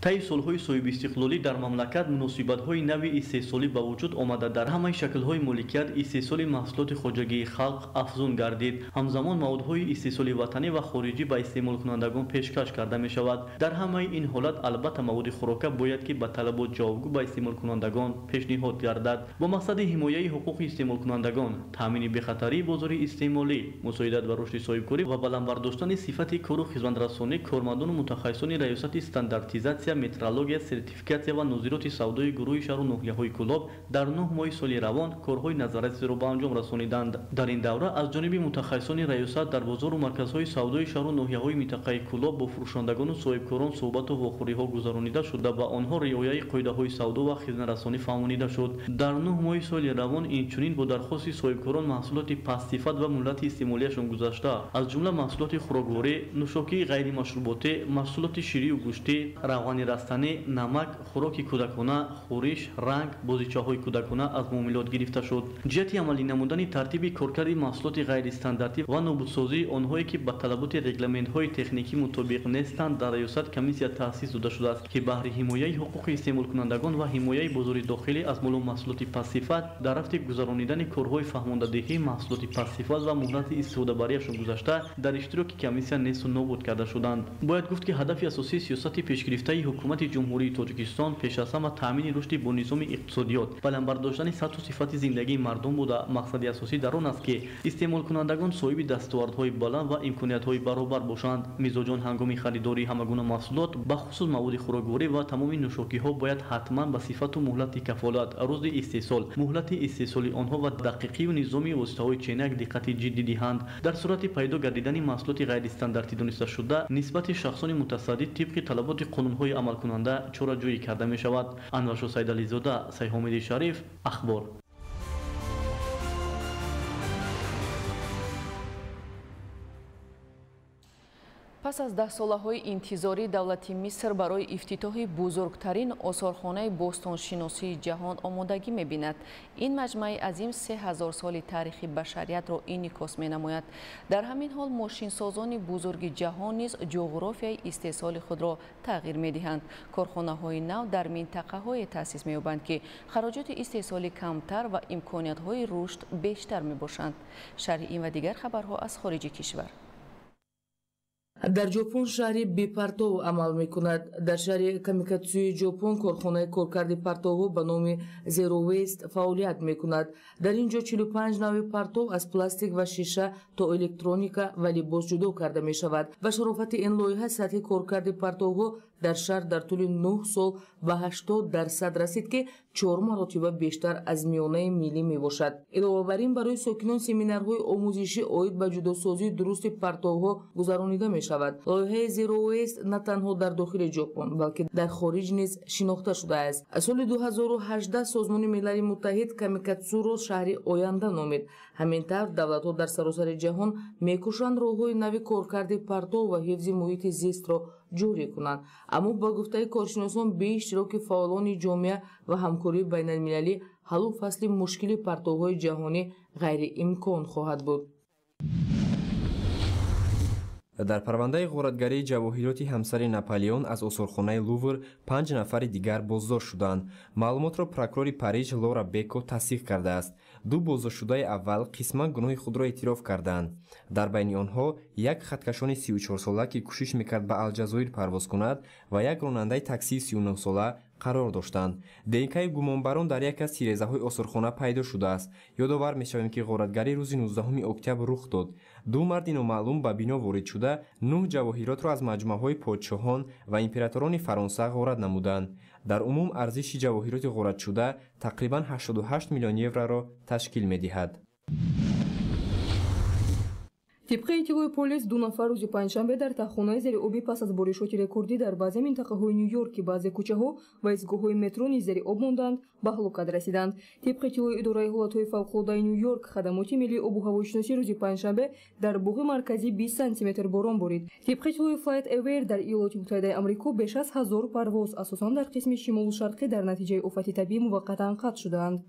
Таи солҳои соҳибистиқлолӣ дар мамлакат муносибатҳои нави истеҳсолӣ ба вуҷуд омада, дар ҳамаи шаклҳои моликият истеҳсоли маҳсулоти хоҷагии халқ афзун гардид. Ҳамзамон маводҳои истеҳсоли ватанӣ ва хориҷӣ ба истеъмолкунандагон пешкаш карда мешавад. Дар ҳамаи ин ҳолат албатта маводи хӯрока бояд ки ба талабот ҷавобгӯ ба истеъмолкунандагон пешниҳод гардад. Бо мақсади ҳимояи ҳуқуқи истеъмолкунандагон, таъмини бехатарии бозори истеъмолӣ, мусоидат ба рушди соҳибкорӣ ва баланд бардоштани сифати кору хизматрасонӣ, кормандону мутахассисони раёсати стандартизатсия, метрология, сертификатсия ва нозироти савдои гурӯҳи шаҳру ноҳияҳои Кӯлоб дар 9 моҳи соли равон корҳои назаррасиро ба анҷом расониданд. Дар ин давра аз ҷониби мутахассисони раёсат дар бозору марказҳои савдои шаҳру ноҳияҳои минтақаи Кӯлоб бо фурӯшандагону соҳибкорон суҳбату вохӯриҳо гузаронида шуда, ба онҳо риояи қоидаҳои савдо ва хизматрасонӣ фаҳмонида шуд. Дар 9 моҳи соли равон инчунин бо дархости соҳибкорон маҳсулоти пастсифат ва муҳлати истеъмолиашон гузашта, аз ҷумла маҳсулоти хӯрокворӣ, нӯшокии ғайримашруботӣ, маҳсулоти ширию гӯштӣ, равғани растанӣ, намак, хӯроки кӯдакона, хӯриш, ранг, бозичаҳои кӯдакона аз муомилот гирифта шуд. Ҷиҳати амалӣ намудани тартиби коркарди маҳсулоти ғайристандартӣ ва нобудсозии онҳое ки ба талаботи регламентҳои техникӣ мутобиқ нестанд, дар раёсат комиссия таъсис дода шудааст, ки баҳри ҳимояи ҳуқуқи истеъмолкунандагон ва ҳимояи бозори дохилӣ аз молу маҳсулоти пастсифат дар рафти гузаронидани корҳои фаҳмондадиҳӣ маҳсулоти пастсифат ва муҳлати истифодабарияшон гузашта дар иштироки комиссия несту нобуд карда шуданд. Бояд гуфт, ки ҳадафи асосии сиёсати пешгирифтаи ҳукумати Ҷумҳурии Тоҷикистон пеш аз ҳама таъмини рушди бонизоми иқтисодиёт, баланд бардоштани сатҳу сифати зиндагии мардум буда, мақсади асосӣ дар он аст, ки истеъмолкунандагон соҳиби дастовардҳои баланд ва имкониятҳои баробар бошанд. Мизоҷон ҳангоми харидории ҳама гуна маҳсулот, бахусус маводи хӯрокворӣ ва тамоми нӯшокиҳо бояд ҳатман ба сифату муҳлати кафолат, рӯзи истеҳсол, муҳлати истеҳсоли онҳо ва дақиқию низоми воситаҳои ченак диққати ҷиддӣ диҳанд. Дар сурати пайдо гардидани маҳсулоти ғайристандартӣ донисташуда нисбати шахсони мутасаддӣ тибқи талаботи қонунҳои амалкунанда чораҷӯӣ карда мешавад. Анваршо Сайдализода, Сайҳомиди Шариф, Ахбор. Пас аз даҳсолаҳои интизорӣ давлати Миср барои ифтитоҳи бузургтарин осорхонаи бостоншиносии ҷаҳон омодагӣ мебинад. Ин маҷмӯаи азим 3000 соли таърихи башариятро инъикос менамояд. Дар ҳамин ҳол мошинсозони бузурги ҷаҳон низ ҷуғрофияи истеҳсоли худро тағйир медиҳанд. Корхонаҳои нав дар минтақаҳое таъсис меёбанд, ки хароҷоти истеҳсолӣ камтар ва имкониятҳои рушд бештар мебошанд. Шарҳи ин ва дигар хабарҳо аз хориҷи кишвар. Дар Ҷопон шаҳри бепартов амал мекунад. Дар шаҳри Камикатсуи Ҷопон корхонаи коркарди партовҳо ба номи Zero Waste фаъолият мекунад. Дар ин ҷо 45 навъи партов аз пластик ва шиша то электроника ва либос ҷудо карда мешавад. Ба шарофати ин лоиҳа сатҳи коркарди партовҳо дар шаҳр дар тӯли 9 сол ба 80% расид, ки 4 маротиба бештар аз миёнаи миллӣ мебошад. Илова бар ин, барои сокинон семинарҳои омӯзишӣ оид ба ҷудосозии дурусти партовҳо гузаронида мешавад. Лоиҳаи Zero Waste на танҳо дар дохили Ҷопон, балки дар хориҷ низ шинохта шудааст. Соли 2018 Созмони Милали Муттаҳид Камикатсуро шаҳри оянда номид. Ҳамин тавр давлатҳо дар саросари ҷаҳон мекӯшанд роҳҳои нави коркарди партов ва ҳифзи муҳити зистро ҷорӣ кунанд. Аммо ба гуфтаи коршиносон, бе иштироки фаъолони ҷомеа ва ҳамкории байналмилалӣ ҳаллу фасли мушкили партовҳои ҷаҳонӣ ғайриимкон хоҳад буд. Дар парвандаи ғоратгарии ҷавоҳироти ҳамсари Наполеон аз осорхонаи Лувр 5 нафари дигар боздошт шуданд. Маълумотро прокурори Париж Лора Беко тасдиқ кардааст. 2 боздоштшудаи аввал қисман гуноҳи худро эътироф карданд. Дар байни онҳо як хаткашони 34-сола, ки кӯшиш мекард ба Алҷазоир парвоз кунад, ва як ронандаи таксии 39-сола қарор доштанд. ДНК-и гумонбарон дар яке аз тирезаҳои осорхона пайдо шудааст. Ёдовар мешавем, ки ғоратгарӣ рӯзи 19 октябр рух дод. 2 марди номаълум ба бино ворид шуда, 9 ҷавоҳиротро аз маҷмӯаҳои подшоҳон ва императорони Фаронса ғорат намуданд. Дар умум арзиши ҷавоҳироти ғоратшуда тақрибан 88 миллион евроро ташкил медиҳад. Тибқи иттилои полис, 2 нафар рӯзи панҷшанбе дар таххонаи зери обӣ пас аз боришоти рекордӣ дар баъзе минтақаҳои Ню-Йорк, ки баъзе кӯчаҳо ва истгоҳҳои метро низ зери об монданд, ба ҳалокат расиданд. Тибқи иттилои идораи ҳолатҳои фавқулодаи Ню-Йорк, хадамоти миллии обу ҳавошиносӣ рӯзи панҷшанбе дар боғи марказӣ 20 сантиметр борон борид. Тибқи иттилои Flight Aware, дар Иёлоти Муттаҳидаи Амрико беш аз 1000 парвоз, асосан дар қисми шимолу шарқӣ, дар натиҷаи офати табиӣ муваққатан қатъ шудаанд.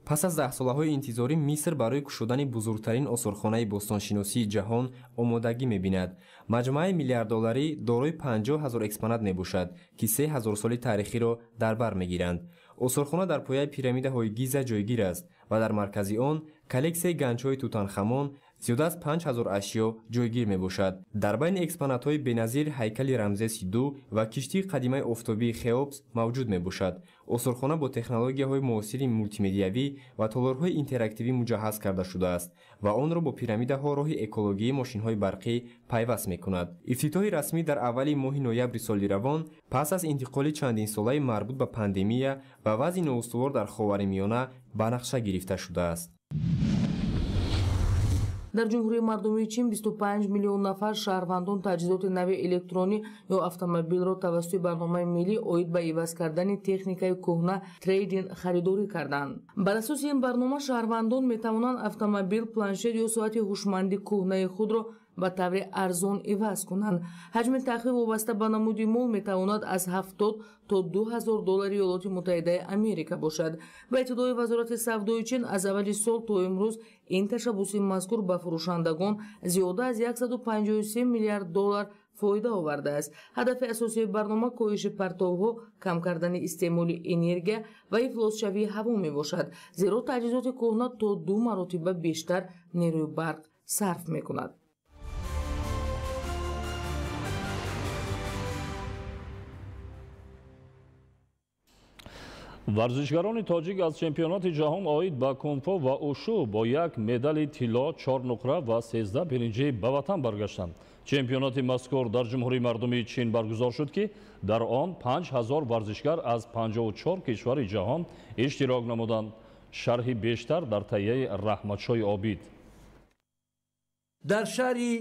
Пас аз даҳсолаҳои интизорӣ Миср барои кушодани бузургтарин осорхонаи бостоншиносии ҷаҳон омодагӣ мебинад. Маҷмӯаи миллиарддоларӣ дорои 50 000 экспонат мебошад, ки 3000 соли таърихиро дар бар мегиранд. Осорхона дар пояи пирамидаҳои Гиза ҷойгир аст ва дар маркази он коллексияи ганҷҳои Тутанхамон зиёда аз 5000 ашё ҷойгир мебошад. Дар байни экспонатҳои беназир ҳайкали Рамзеси II ва киштии қадимаи офтобии Хеопс мавҷуд мебошад. Осорхона бо технологияҳои муосири мултимедиявӣ ва толорҳои интерактивӣ муҷаҳҳаз карда шудааст ва онро бо пирамидаҳо роҳи экологии мошинҳои барқӣ пайваст мекунад. Ифтитоҳи расмӣ дар аввали моҳи ноябри соли равон пас аз интиқоли чандинсолаи марбут ба пандемия ва вазъи ноустувор дар Ховари Миёна ба нақша гирифта шудааст. Дар Ҷумҳурии Мардумии Чин 25 миллион нафар шаҳрвандон таҷҳизоти нави электронӣ ё автомобилро тавассути барномаи миллӣ оид ба иваз кардани техникаи кӯҳна трейдин харидорӣ карданд. Бар асоси ин барнома шаҳрвандон метавонанд автомобил, планшет ё соати ҳушманди кӯҳнаи худро ба таври арзон иваз кунанд. Ҳаҷми тахфиф вобаста ба намуди мол метавонад аз 70 то 2000 доллари Иёлоти Муттаҳидаи Америка бошад. Ба иттилои Вазорати савдои Чин, аз аввали сол то имрӯз ин ташаббуси мазкур ба фурӯшандагон зиёда аз 153 миллиард доллар фоида овардааст. Ҳадафи асосии барнома коҳиши партовҳо, кам кардани истеъмоли энергия ва ифлосшавии ҳаво мебошад, зеро таҷҳизоти кӯҳна то 2 маротиба бештар нерӯи барқ сарф мекунад. Варзишгарони тоҷик аз чемпионати ҷаҳон оид ба кунг-фу ва ушу бо як медали тилло, 4 нуқра ва 13 биринҷӣ ба ватан баргаштанд. Чемпионати мазкур дар Ҷумҳурии Мардумии Чин баргузор шуд, ки дар он 5000 варзишгар аз 54 кишвари ҷаҳон иштирок намуданд. Шарҳи бештар дар таҳияи Раҳматшоҳи Обид. Дар шаҳри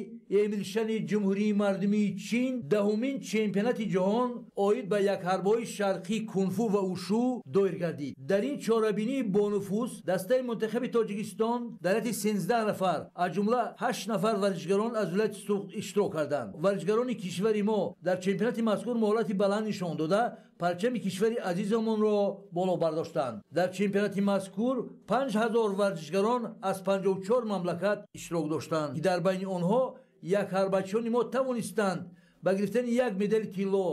Эмилшани Ҷумҳурии Мардумии Чин 10-умин чемпионати ҷаҳон оид ба якҳарбҳои шарқӣ кунг-фу ва ушу доир гардид. Дар ин чорабинии бонуфуз дастаи мунтахаби Тоҷикистон дар ҳайати 13 нафар, аз ҷумла 8 нафар варзишгарон аз вилояти Суғд иштирок карданд. Варзишгарони кишвари мо дар чемпионати мазкур муҳолати баланд нишон дода, парчами кишвари азизамонро боло бардоштанд. Дар чемпионати мазкур 5000 варзишгарон аз 54 мамлакат иштирок доштанд, ки дар байни онҳо якҳарбачиёни мо тавонистанд ба гирифтани як медали тилло,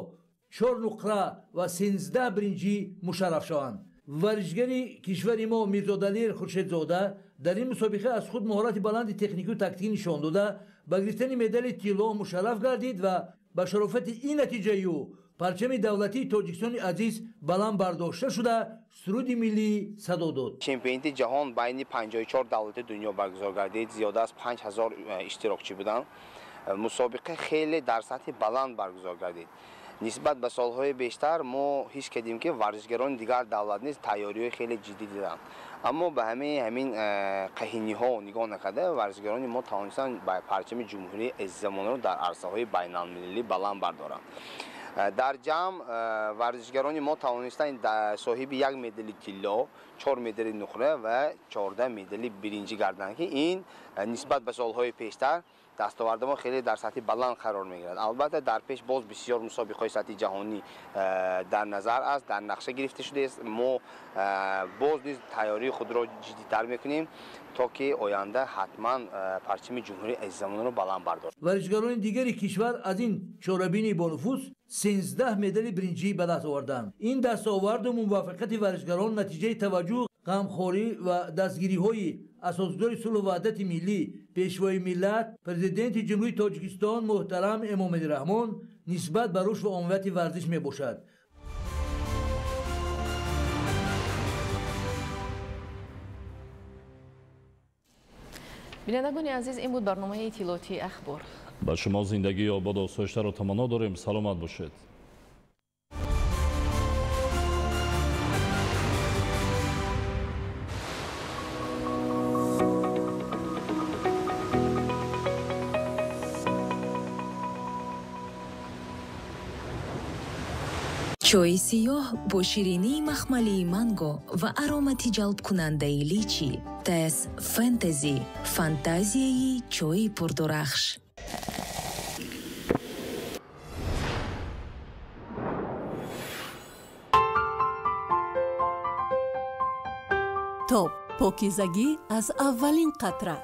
4 нуқра ва 13 биринҷӣ мушарраф шаванд. Варзишгари кишвари мо Мирзодалир Хуршедзода Дар ин мусобиқа аз худ маҳорати баланди техникию тактикӣ нишон дода, ба гирифтани медали тилло мушарраф гардид ва ба шарофати ин натиҷаи ӯ парчами давлатии Тоҷикистони азиз баланд бардошта шуда, суруди миллӣ садо дод. Чемпионати ҷаҳон байни 54 давлати дунё баргузор гардид, зиёда аз 5000 иштирокчӣ буданд. Мусобиқа хеле дар сатҳи баланд баргузор гардид. Нисбат ба солҳои бештар мо ҳис кардем, ки варзишгарони дигар давлат низ тайёриҳои хеле ҷиддӣ диданд. Аммо ба ҳамаи ҳамин қаҳиниҳо нигоҳ накарда, варзишгарони мо тавонистанд ба парчами ҷумҳурии азизамонро дар арсаҳои байналмилалӣ баланд бардоранд. Дар ҷамъ варзишгарони мо тавонистанд соҳиби як медали тилло, 4 медали нуқра ва 14 медали биринҷӣ гарданд, ки ин нисбат ба солҳои пештар дастоварди мо хеле дар сатҳи баланд қарор мегирад. Албатта, дар пеш боз бисёр мусобиқаҳои сатҳи ҷаҳонӣ дар назар аст, дар нақша гирифта шудааст. Мо боз низ тайёрии худро ҷиддитар мекунем, то ки оянда ҳатман парчами ҷумҳурии азизамонро баланд бардорем. Варзишгарони дигари кишвар аз ин чорабинии бонуфуз 13 медали биринҷӣ ба даст оварданд. Ин дастоварду муваффақияти варзишгарон натиҷаи таваҷҷӯҳ, ғамхорӣ ва дастгириҳои асосгузори сулҳу ваҳдати миллӣ, пешвои миллат, президенти Ҷумҳурии Тоҷикистон муҳтарам Эмомалӣ Раҳмон нисбат ба рушд ва оммавияти варзиш мебошад. Бинандагони азиз, ин буд барномаи иттилоотии Ахбор. Ба шумо зиндагии ободу осоиштаро таманно дорем. Саломат бошед. Чойи сиёҳ бо ширинии махмалии манго ва аромати ҷалбкунандаи личи. Тес Фэнтези, фантазияи чойи пурдурахш. Топ покизагӣ аз аввалин қатра.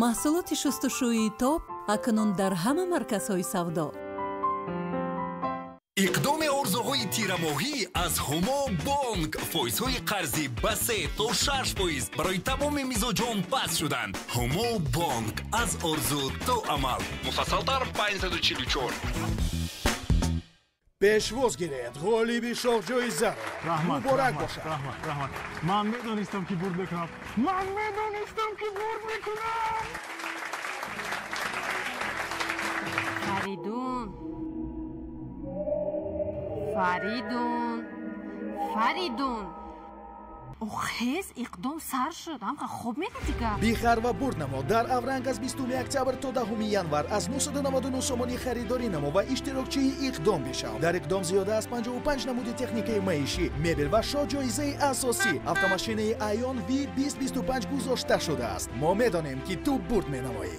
Маҳсулоти шустушӯии Топ акнун дар ҳама марказҳои савдо. Иқдоми орзуҳои тирамоҳӣ аз Ҳумо Бонк. Фоизҳои қарзӣ ба 3 то 6 фоиз барои тамоми мизоҷон паст шуданд. Ҳумо Бонк, аз орзу то амал. Муфассалтар 544. Пешвоз гиред ғолиби шоҳҷоизаро. Муборак бошад. Раҳмат, раҳмат. Ман медонистам, ки бурд мекунам. Ман медонистам, ки бурд мекунам. Фаридун, Фаридун, Фаридун. Охез, иқдом сар шуд. Ҳамқа хоб медидига. Бихар ва бурд намо дар Авранг аз 20 октябр то 10 январ аз 999 сомонӣ харидорӣ намо ва иштирокчии иқдом бишав. Дар иқдом зиёда аз 55 намуди техникаи маишӣ, мебел ва шоҳ-ҷоизаи асосӣ автомашинаи Айон V 2025 гузошта шудааст. Мо медонем, ки ту бурд менамоӣ.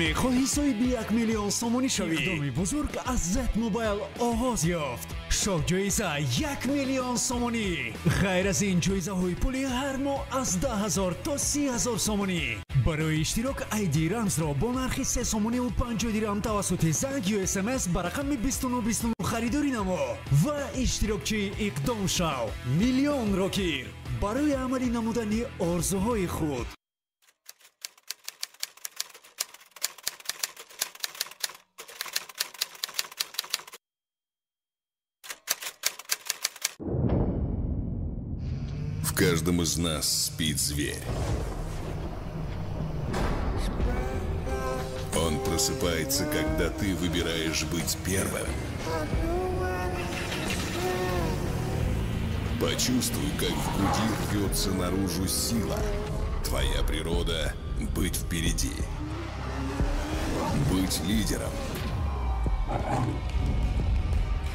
Мехоҳӣ соҳиби 1 миллион сомонӣ шавӣ? Иқдоми бузург аз Z Mobile оғоз ёфт. Шоҳҷоиза 1 миллион сомонӣ. Ғайр аз ин, ҷоизаҳои пулӣ ҳар моҳ аз 10 ҳазор то 30 ҳазор сомонӣ. Барои иштирок ID рамзро бо нархи 3 сомониву 50 дирам тавассути занг ё СМС ба рақами 2929 харидорӣ намо ва иштирокчии иқдом шав. Миллионро гир барои амалӣ намудани орзуҳои худ. В каждом из нас спит зверь. Он просыпается, когда ты выбираешь быть первым. Почувствуй, как в груди рвется наружу сила. Твоя природа – быть впереди. Быть лидером.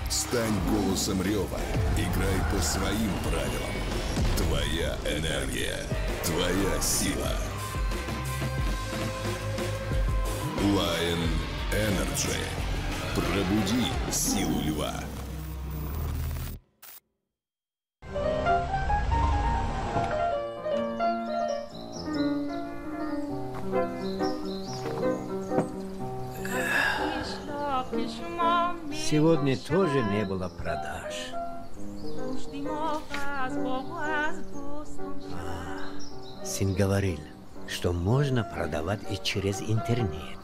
Стань голосом рева. Играй по своим правилам. Твоя энергия, твоя сила. Lion Energy. Пробуди силу льва. Сегодня тоже не было продаж. Сын говорил, что можно продавать и через интернет.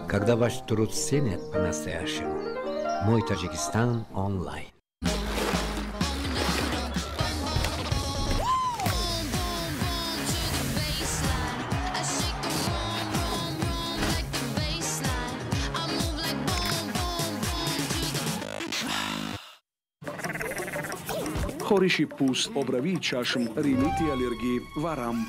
Когда ваш труд ценят по-настоящему, Мой Таджикистан онлайн. Хориши пӯст, обравии чашм, ринити аллергӣ, варам.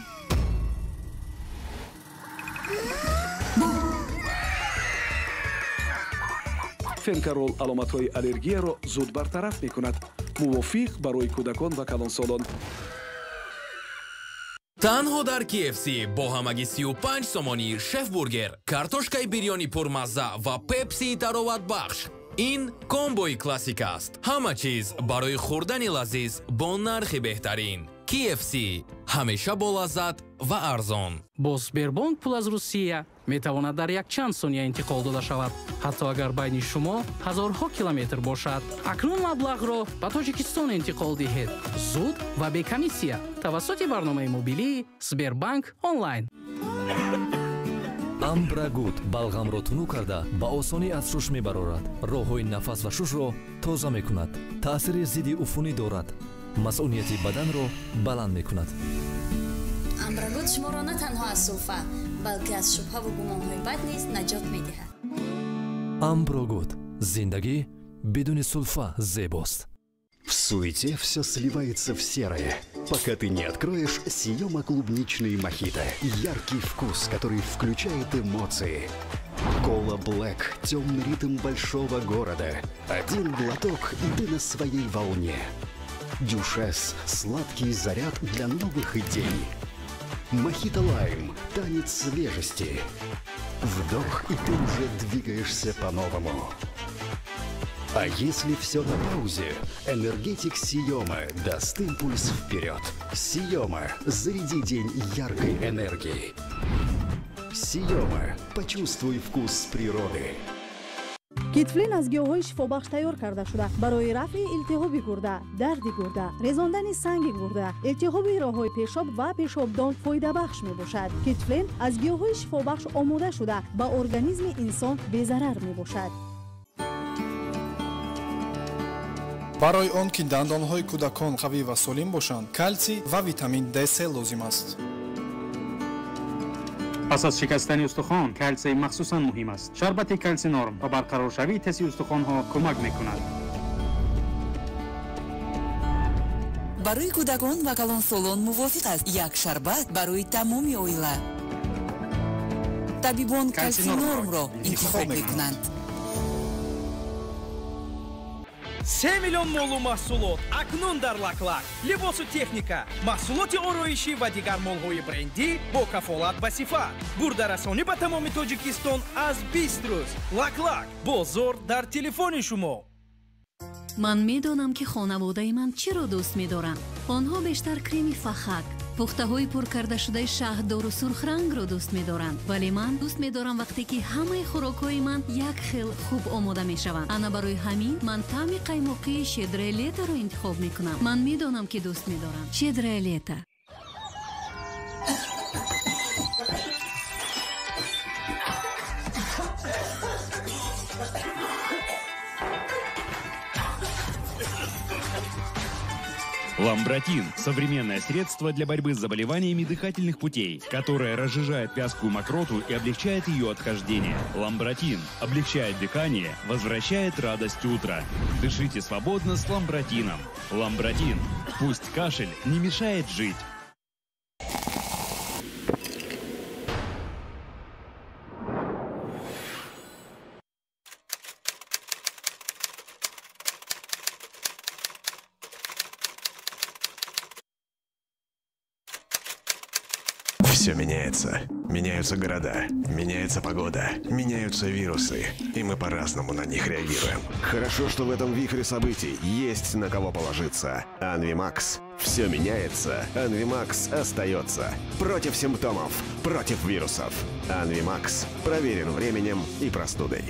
Фенкарол аломатҳои аллергияро зуд бартараф мекунад. Мувофиқ барои кӯдакон ва калонсолон. Танҳо дар KFC бо ҳамагӣ 35 сомонӣ шефбургер, картошкаи бирёни пурмазза ва пепсии тароватбахш. Ин комбои классика аст. Ҳама чиз барои хӯрдани лазиз бо нархи беҳтарин. KFC ҳамеша бо лаззат ва арзон. Бо Сбербонк пул аз Русия метавонад дар якчанд сония интиқол дода шавад, ҳатто агар байни шумо ҳазорҳо километр бошад. Акнун маблағро ба Тоҷикистон интиқол диҳед. Зуд ва бе комиссия тавассути барномаи мобилии Сбербанк онлайн. Амбрагуд балғамро тунук карда ба осонӣ аз шуш мебарорад, роҳҳои нафас ва шушро тоза мекунад, таъсири зидди уфунӣ дорад, масъунияти баданро баланд мекунад. Амбрагуд шуморо на танҳо аз сулфа, балки аз шубҳаву гумонҳои бад низ наҷот медиҳад. Амброгуд. Зиндагӣ бидуни сулфа зебост. В суете все сливается в серое, пока ты не откроешь Сиема клубничный мохито. Яркий вкус, который включает эмоции. Кола Блэк, темный ритм большого города. Один глоток, и ты на своей волне. Дюшес, сладкий заряд для новых идей. Мохито Лайм, танец свежести. Вдох, и ты уже двигаешься по-новому. А если все на паузе, энергетик Сиема даст импульс вперед. Сиема, заряди день яркой энергией. Сиема, почувствуй вкус природы. Китфлин аз гиёҳҳои шифобахш тайёр карда шуда барои рафъи илтиҳоби гурда, дарди гурда, резондани санги гурда, илтиҳоби роҳҳои пешоб ва пешобдон фоидабахш мебошад. Китфлин аз гиёҳҳои шифобахш омода шуда ба организми инсон безарар мебошад. Барои он ки дандонҳои кӯдакон қавӣ ва солим бошанд, калсий ва витамин D3 лозим аст. Пас аз шикастани устухон калсий махсусан муҳим аст. Шарбати калсинорм ба барқароршавии теси устухонҳо кӯмак мекунад. Барои кӯдакон ва калонсолон мувофиқ аст. Як шарбат барои тамоми оила. Табибон калсинормро интихоб мекунанд. 3 миллион молу маҳсулот акнун дар Лаклак. Либосу техника, маҳсулоти ороишӣ ва дигар молҳои брендӣ бо кафолат ба сифат. Бурдарасонӣ ба тамоми Тоҷикистон аз 20 рӯз. Лаклак, бозор дар телефони шумо. Ман медонам, ки хонаводаи ман чиро дӯст медоранд. Онҳо бештар креми фахак, пухтаҳои пур кардашудаи шаҳддору сурхрангро дӯст медоранд, вале ман дӯст медорам, вақте ки ҳамаи хӯрокҳои ман як хел хуб омода мешаванд. Ана барои ҳамин ман таъми қаймоқии Щедрое лето-ро интихоб мекунам. Ман медонам, ки дӯст медорам. Щедрое лето. Ламбратин – современное средство для борьбы с заболеваниями дыхательных путей, которое разжижает вязкую мокроту и облегчает ее отхождение. Ламбратин облегчает дыхание, возвращает радость утра. Дышите свободно с Ламбратином. Ламбратин. Пусть кашель не мешает жить. Все меняется. Меняются города, меняется погода, меняются вирусы. И мы по-разному на них реагируем. Хорошо, что в этом вихре событий есть на кого положиться. Анвимакс. Все Все меняется, Анвимакс остается. Против симптомов, против вирусов. Анвимакс проверен временем и простудой.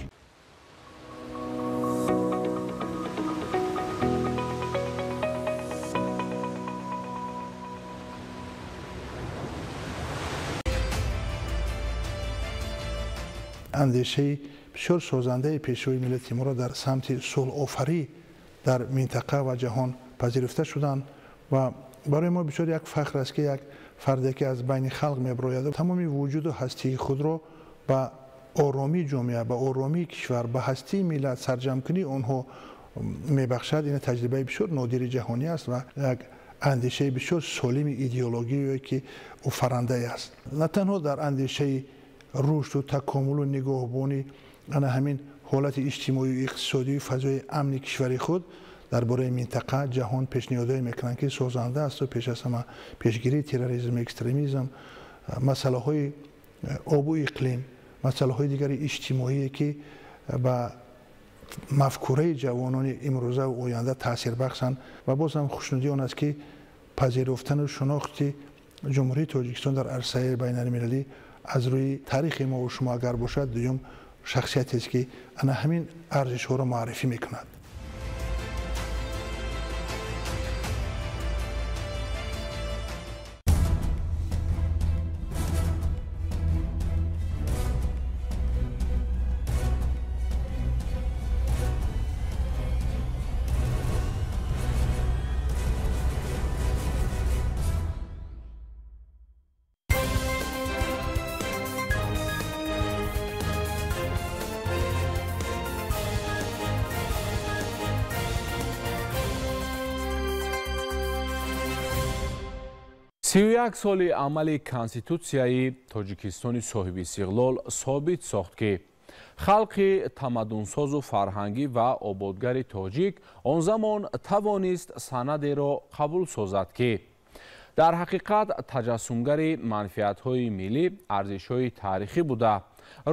Андешаи бисёр созандаи пешвои миллати моро дар самти сулҳофарӣ дар минтақа ва ҷаҳон пазируфта шуданд ва барои мо бисёр як фахр аст, ки як фарде, ки аз байни халқ мебарояд, тамоми вуҷуду ҳастии худро ба оромии ҷомеа, ба оромии кишвар, ба ҳастии миллат, сарҷамкунии онҳо мебахшад. Ин таҷрибаи бисёр нодири ҷаҳонӣ аст ва як андешаи бисёр солими идеологие, ки офарандае аст. На танҳо дар андешаи рушду такомулу нигоҳбонӣ ана ҳамин ҳолати иҷтимоию иқтисодию фазои амни кишвари худ, дар бораи минтақа, ҷаҳон пешниҳодҳое мекунанд, ки созанда асту пеш аз ҳама пешгирии терроризм, экстремизм, масъалаҳои обу иқлим, масъалаҳои дигари иҷтимоие, ки ба мафкураи ҷавонони имрӯза ва оянда таъсирбахшанд. Ва боз ҳам хушнудӣ он аст, ки пазируфтану шинохти Ҷумҳурии Тоҷикистон дар арсаи байналмилалӣ аз рӯи таърихи мо ва шумо агар бошад, дуюм шахсиятест, ки ана ҳамин арзишҳоро муаррифӣ мекунад. Сию як соли амали Конститутсияи Тоҷикистони соҳиби истиқлол собит сохт, ки халқи тамаддунсозу фарҳангӣ ва ободгари тоҷик он замон тавонист санадеро қабул созад, ки дар ҳақиқат таҷассумгари манфиатҳои миллӣ, арзишҳои таърихӣ буда,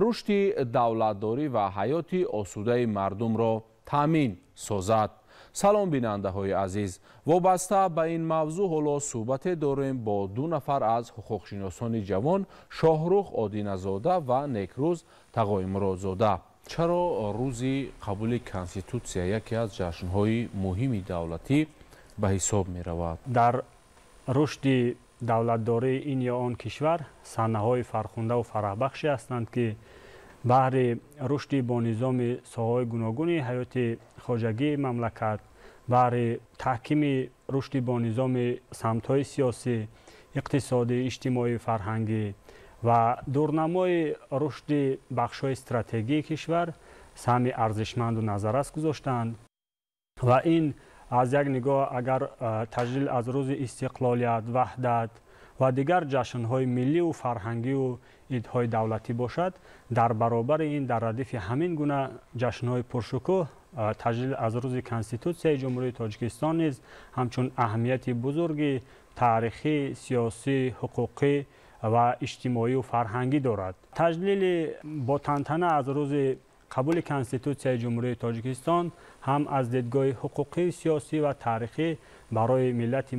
рушди давлатдорӣ ва ҳаёти осудаи мардумро таъмин созад. Салом, бинандаҳои азиз! Вобаста ба ин мавзӯъ ҳоло суҳбате дорем бо ду нафар аз ҳуқуқшиносони ҷавон, Шоҳрух Одиназода ва Некрӯз Тағоимуродзода. Чаро рӯзи қабули Конститутсия яке аз ҷашнҳои муҳими давлатӣ ба ҳисоб меравад? Дар рушди давлатдории ин ё он кишвар саҳнаҳои фархундаву фараҳбахше ҳастанд, ки баҳри рушди бо низоми соҳаҳои гуногуни ҳаёти хоҷагии мамлакат, баҳри таҳкими рушди бо низоми самтҳои сиёсӣ, иқтисодӣ, иҷтимоӣ, фарҳангӣ ва дурнамои рушди бахшҳои стратегии кишвар саҳми арзишманду назаррас гузоштаанд. Ва ин аз як нигоҳ агар таҷлил аз рӯзи истиқлолият, ваҳдат ва дигар ҷашнҳои милливу фарҳангиву идҳои давлатӣ бошад, дар баробари ин дар радифи ҳамин гуна ҷашнҳои пуршукӯҳ таҷлил аз рӯзи Конститутсияи Ҷумҳурии Тоҷикистон низ ҳамчун аҳамияти бузурги таърихӣ, сиёсӣ, ҳуқуқӣ ва иҷтимоию фарҳангӣ дорад. Таҷлили бо тантана аз рӯзи қабули Конститутсияи Ҷумҳурии Тоҷикистон ҳам аз дидгоҳи ҳуқуқӣ, сиёсӣ ва таърихӣ барои миллати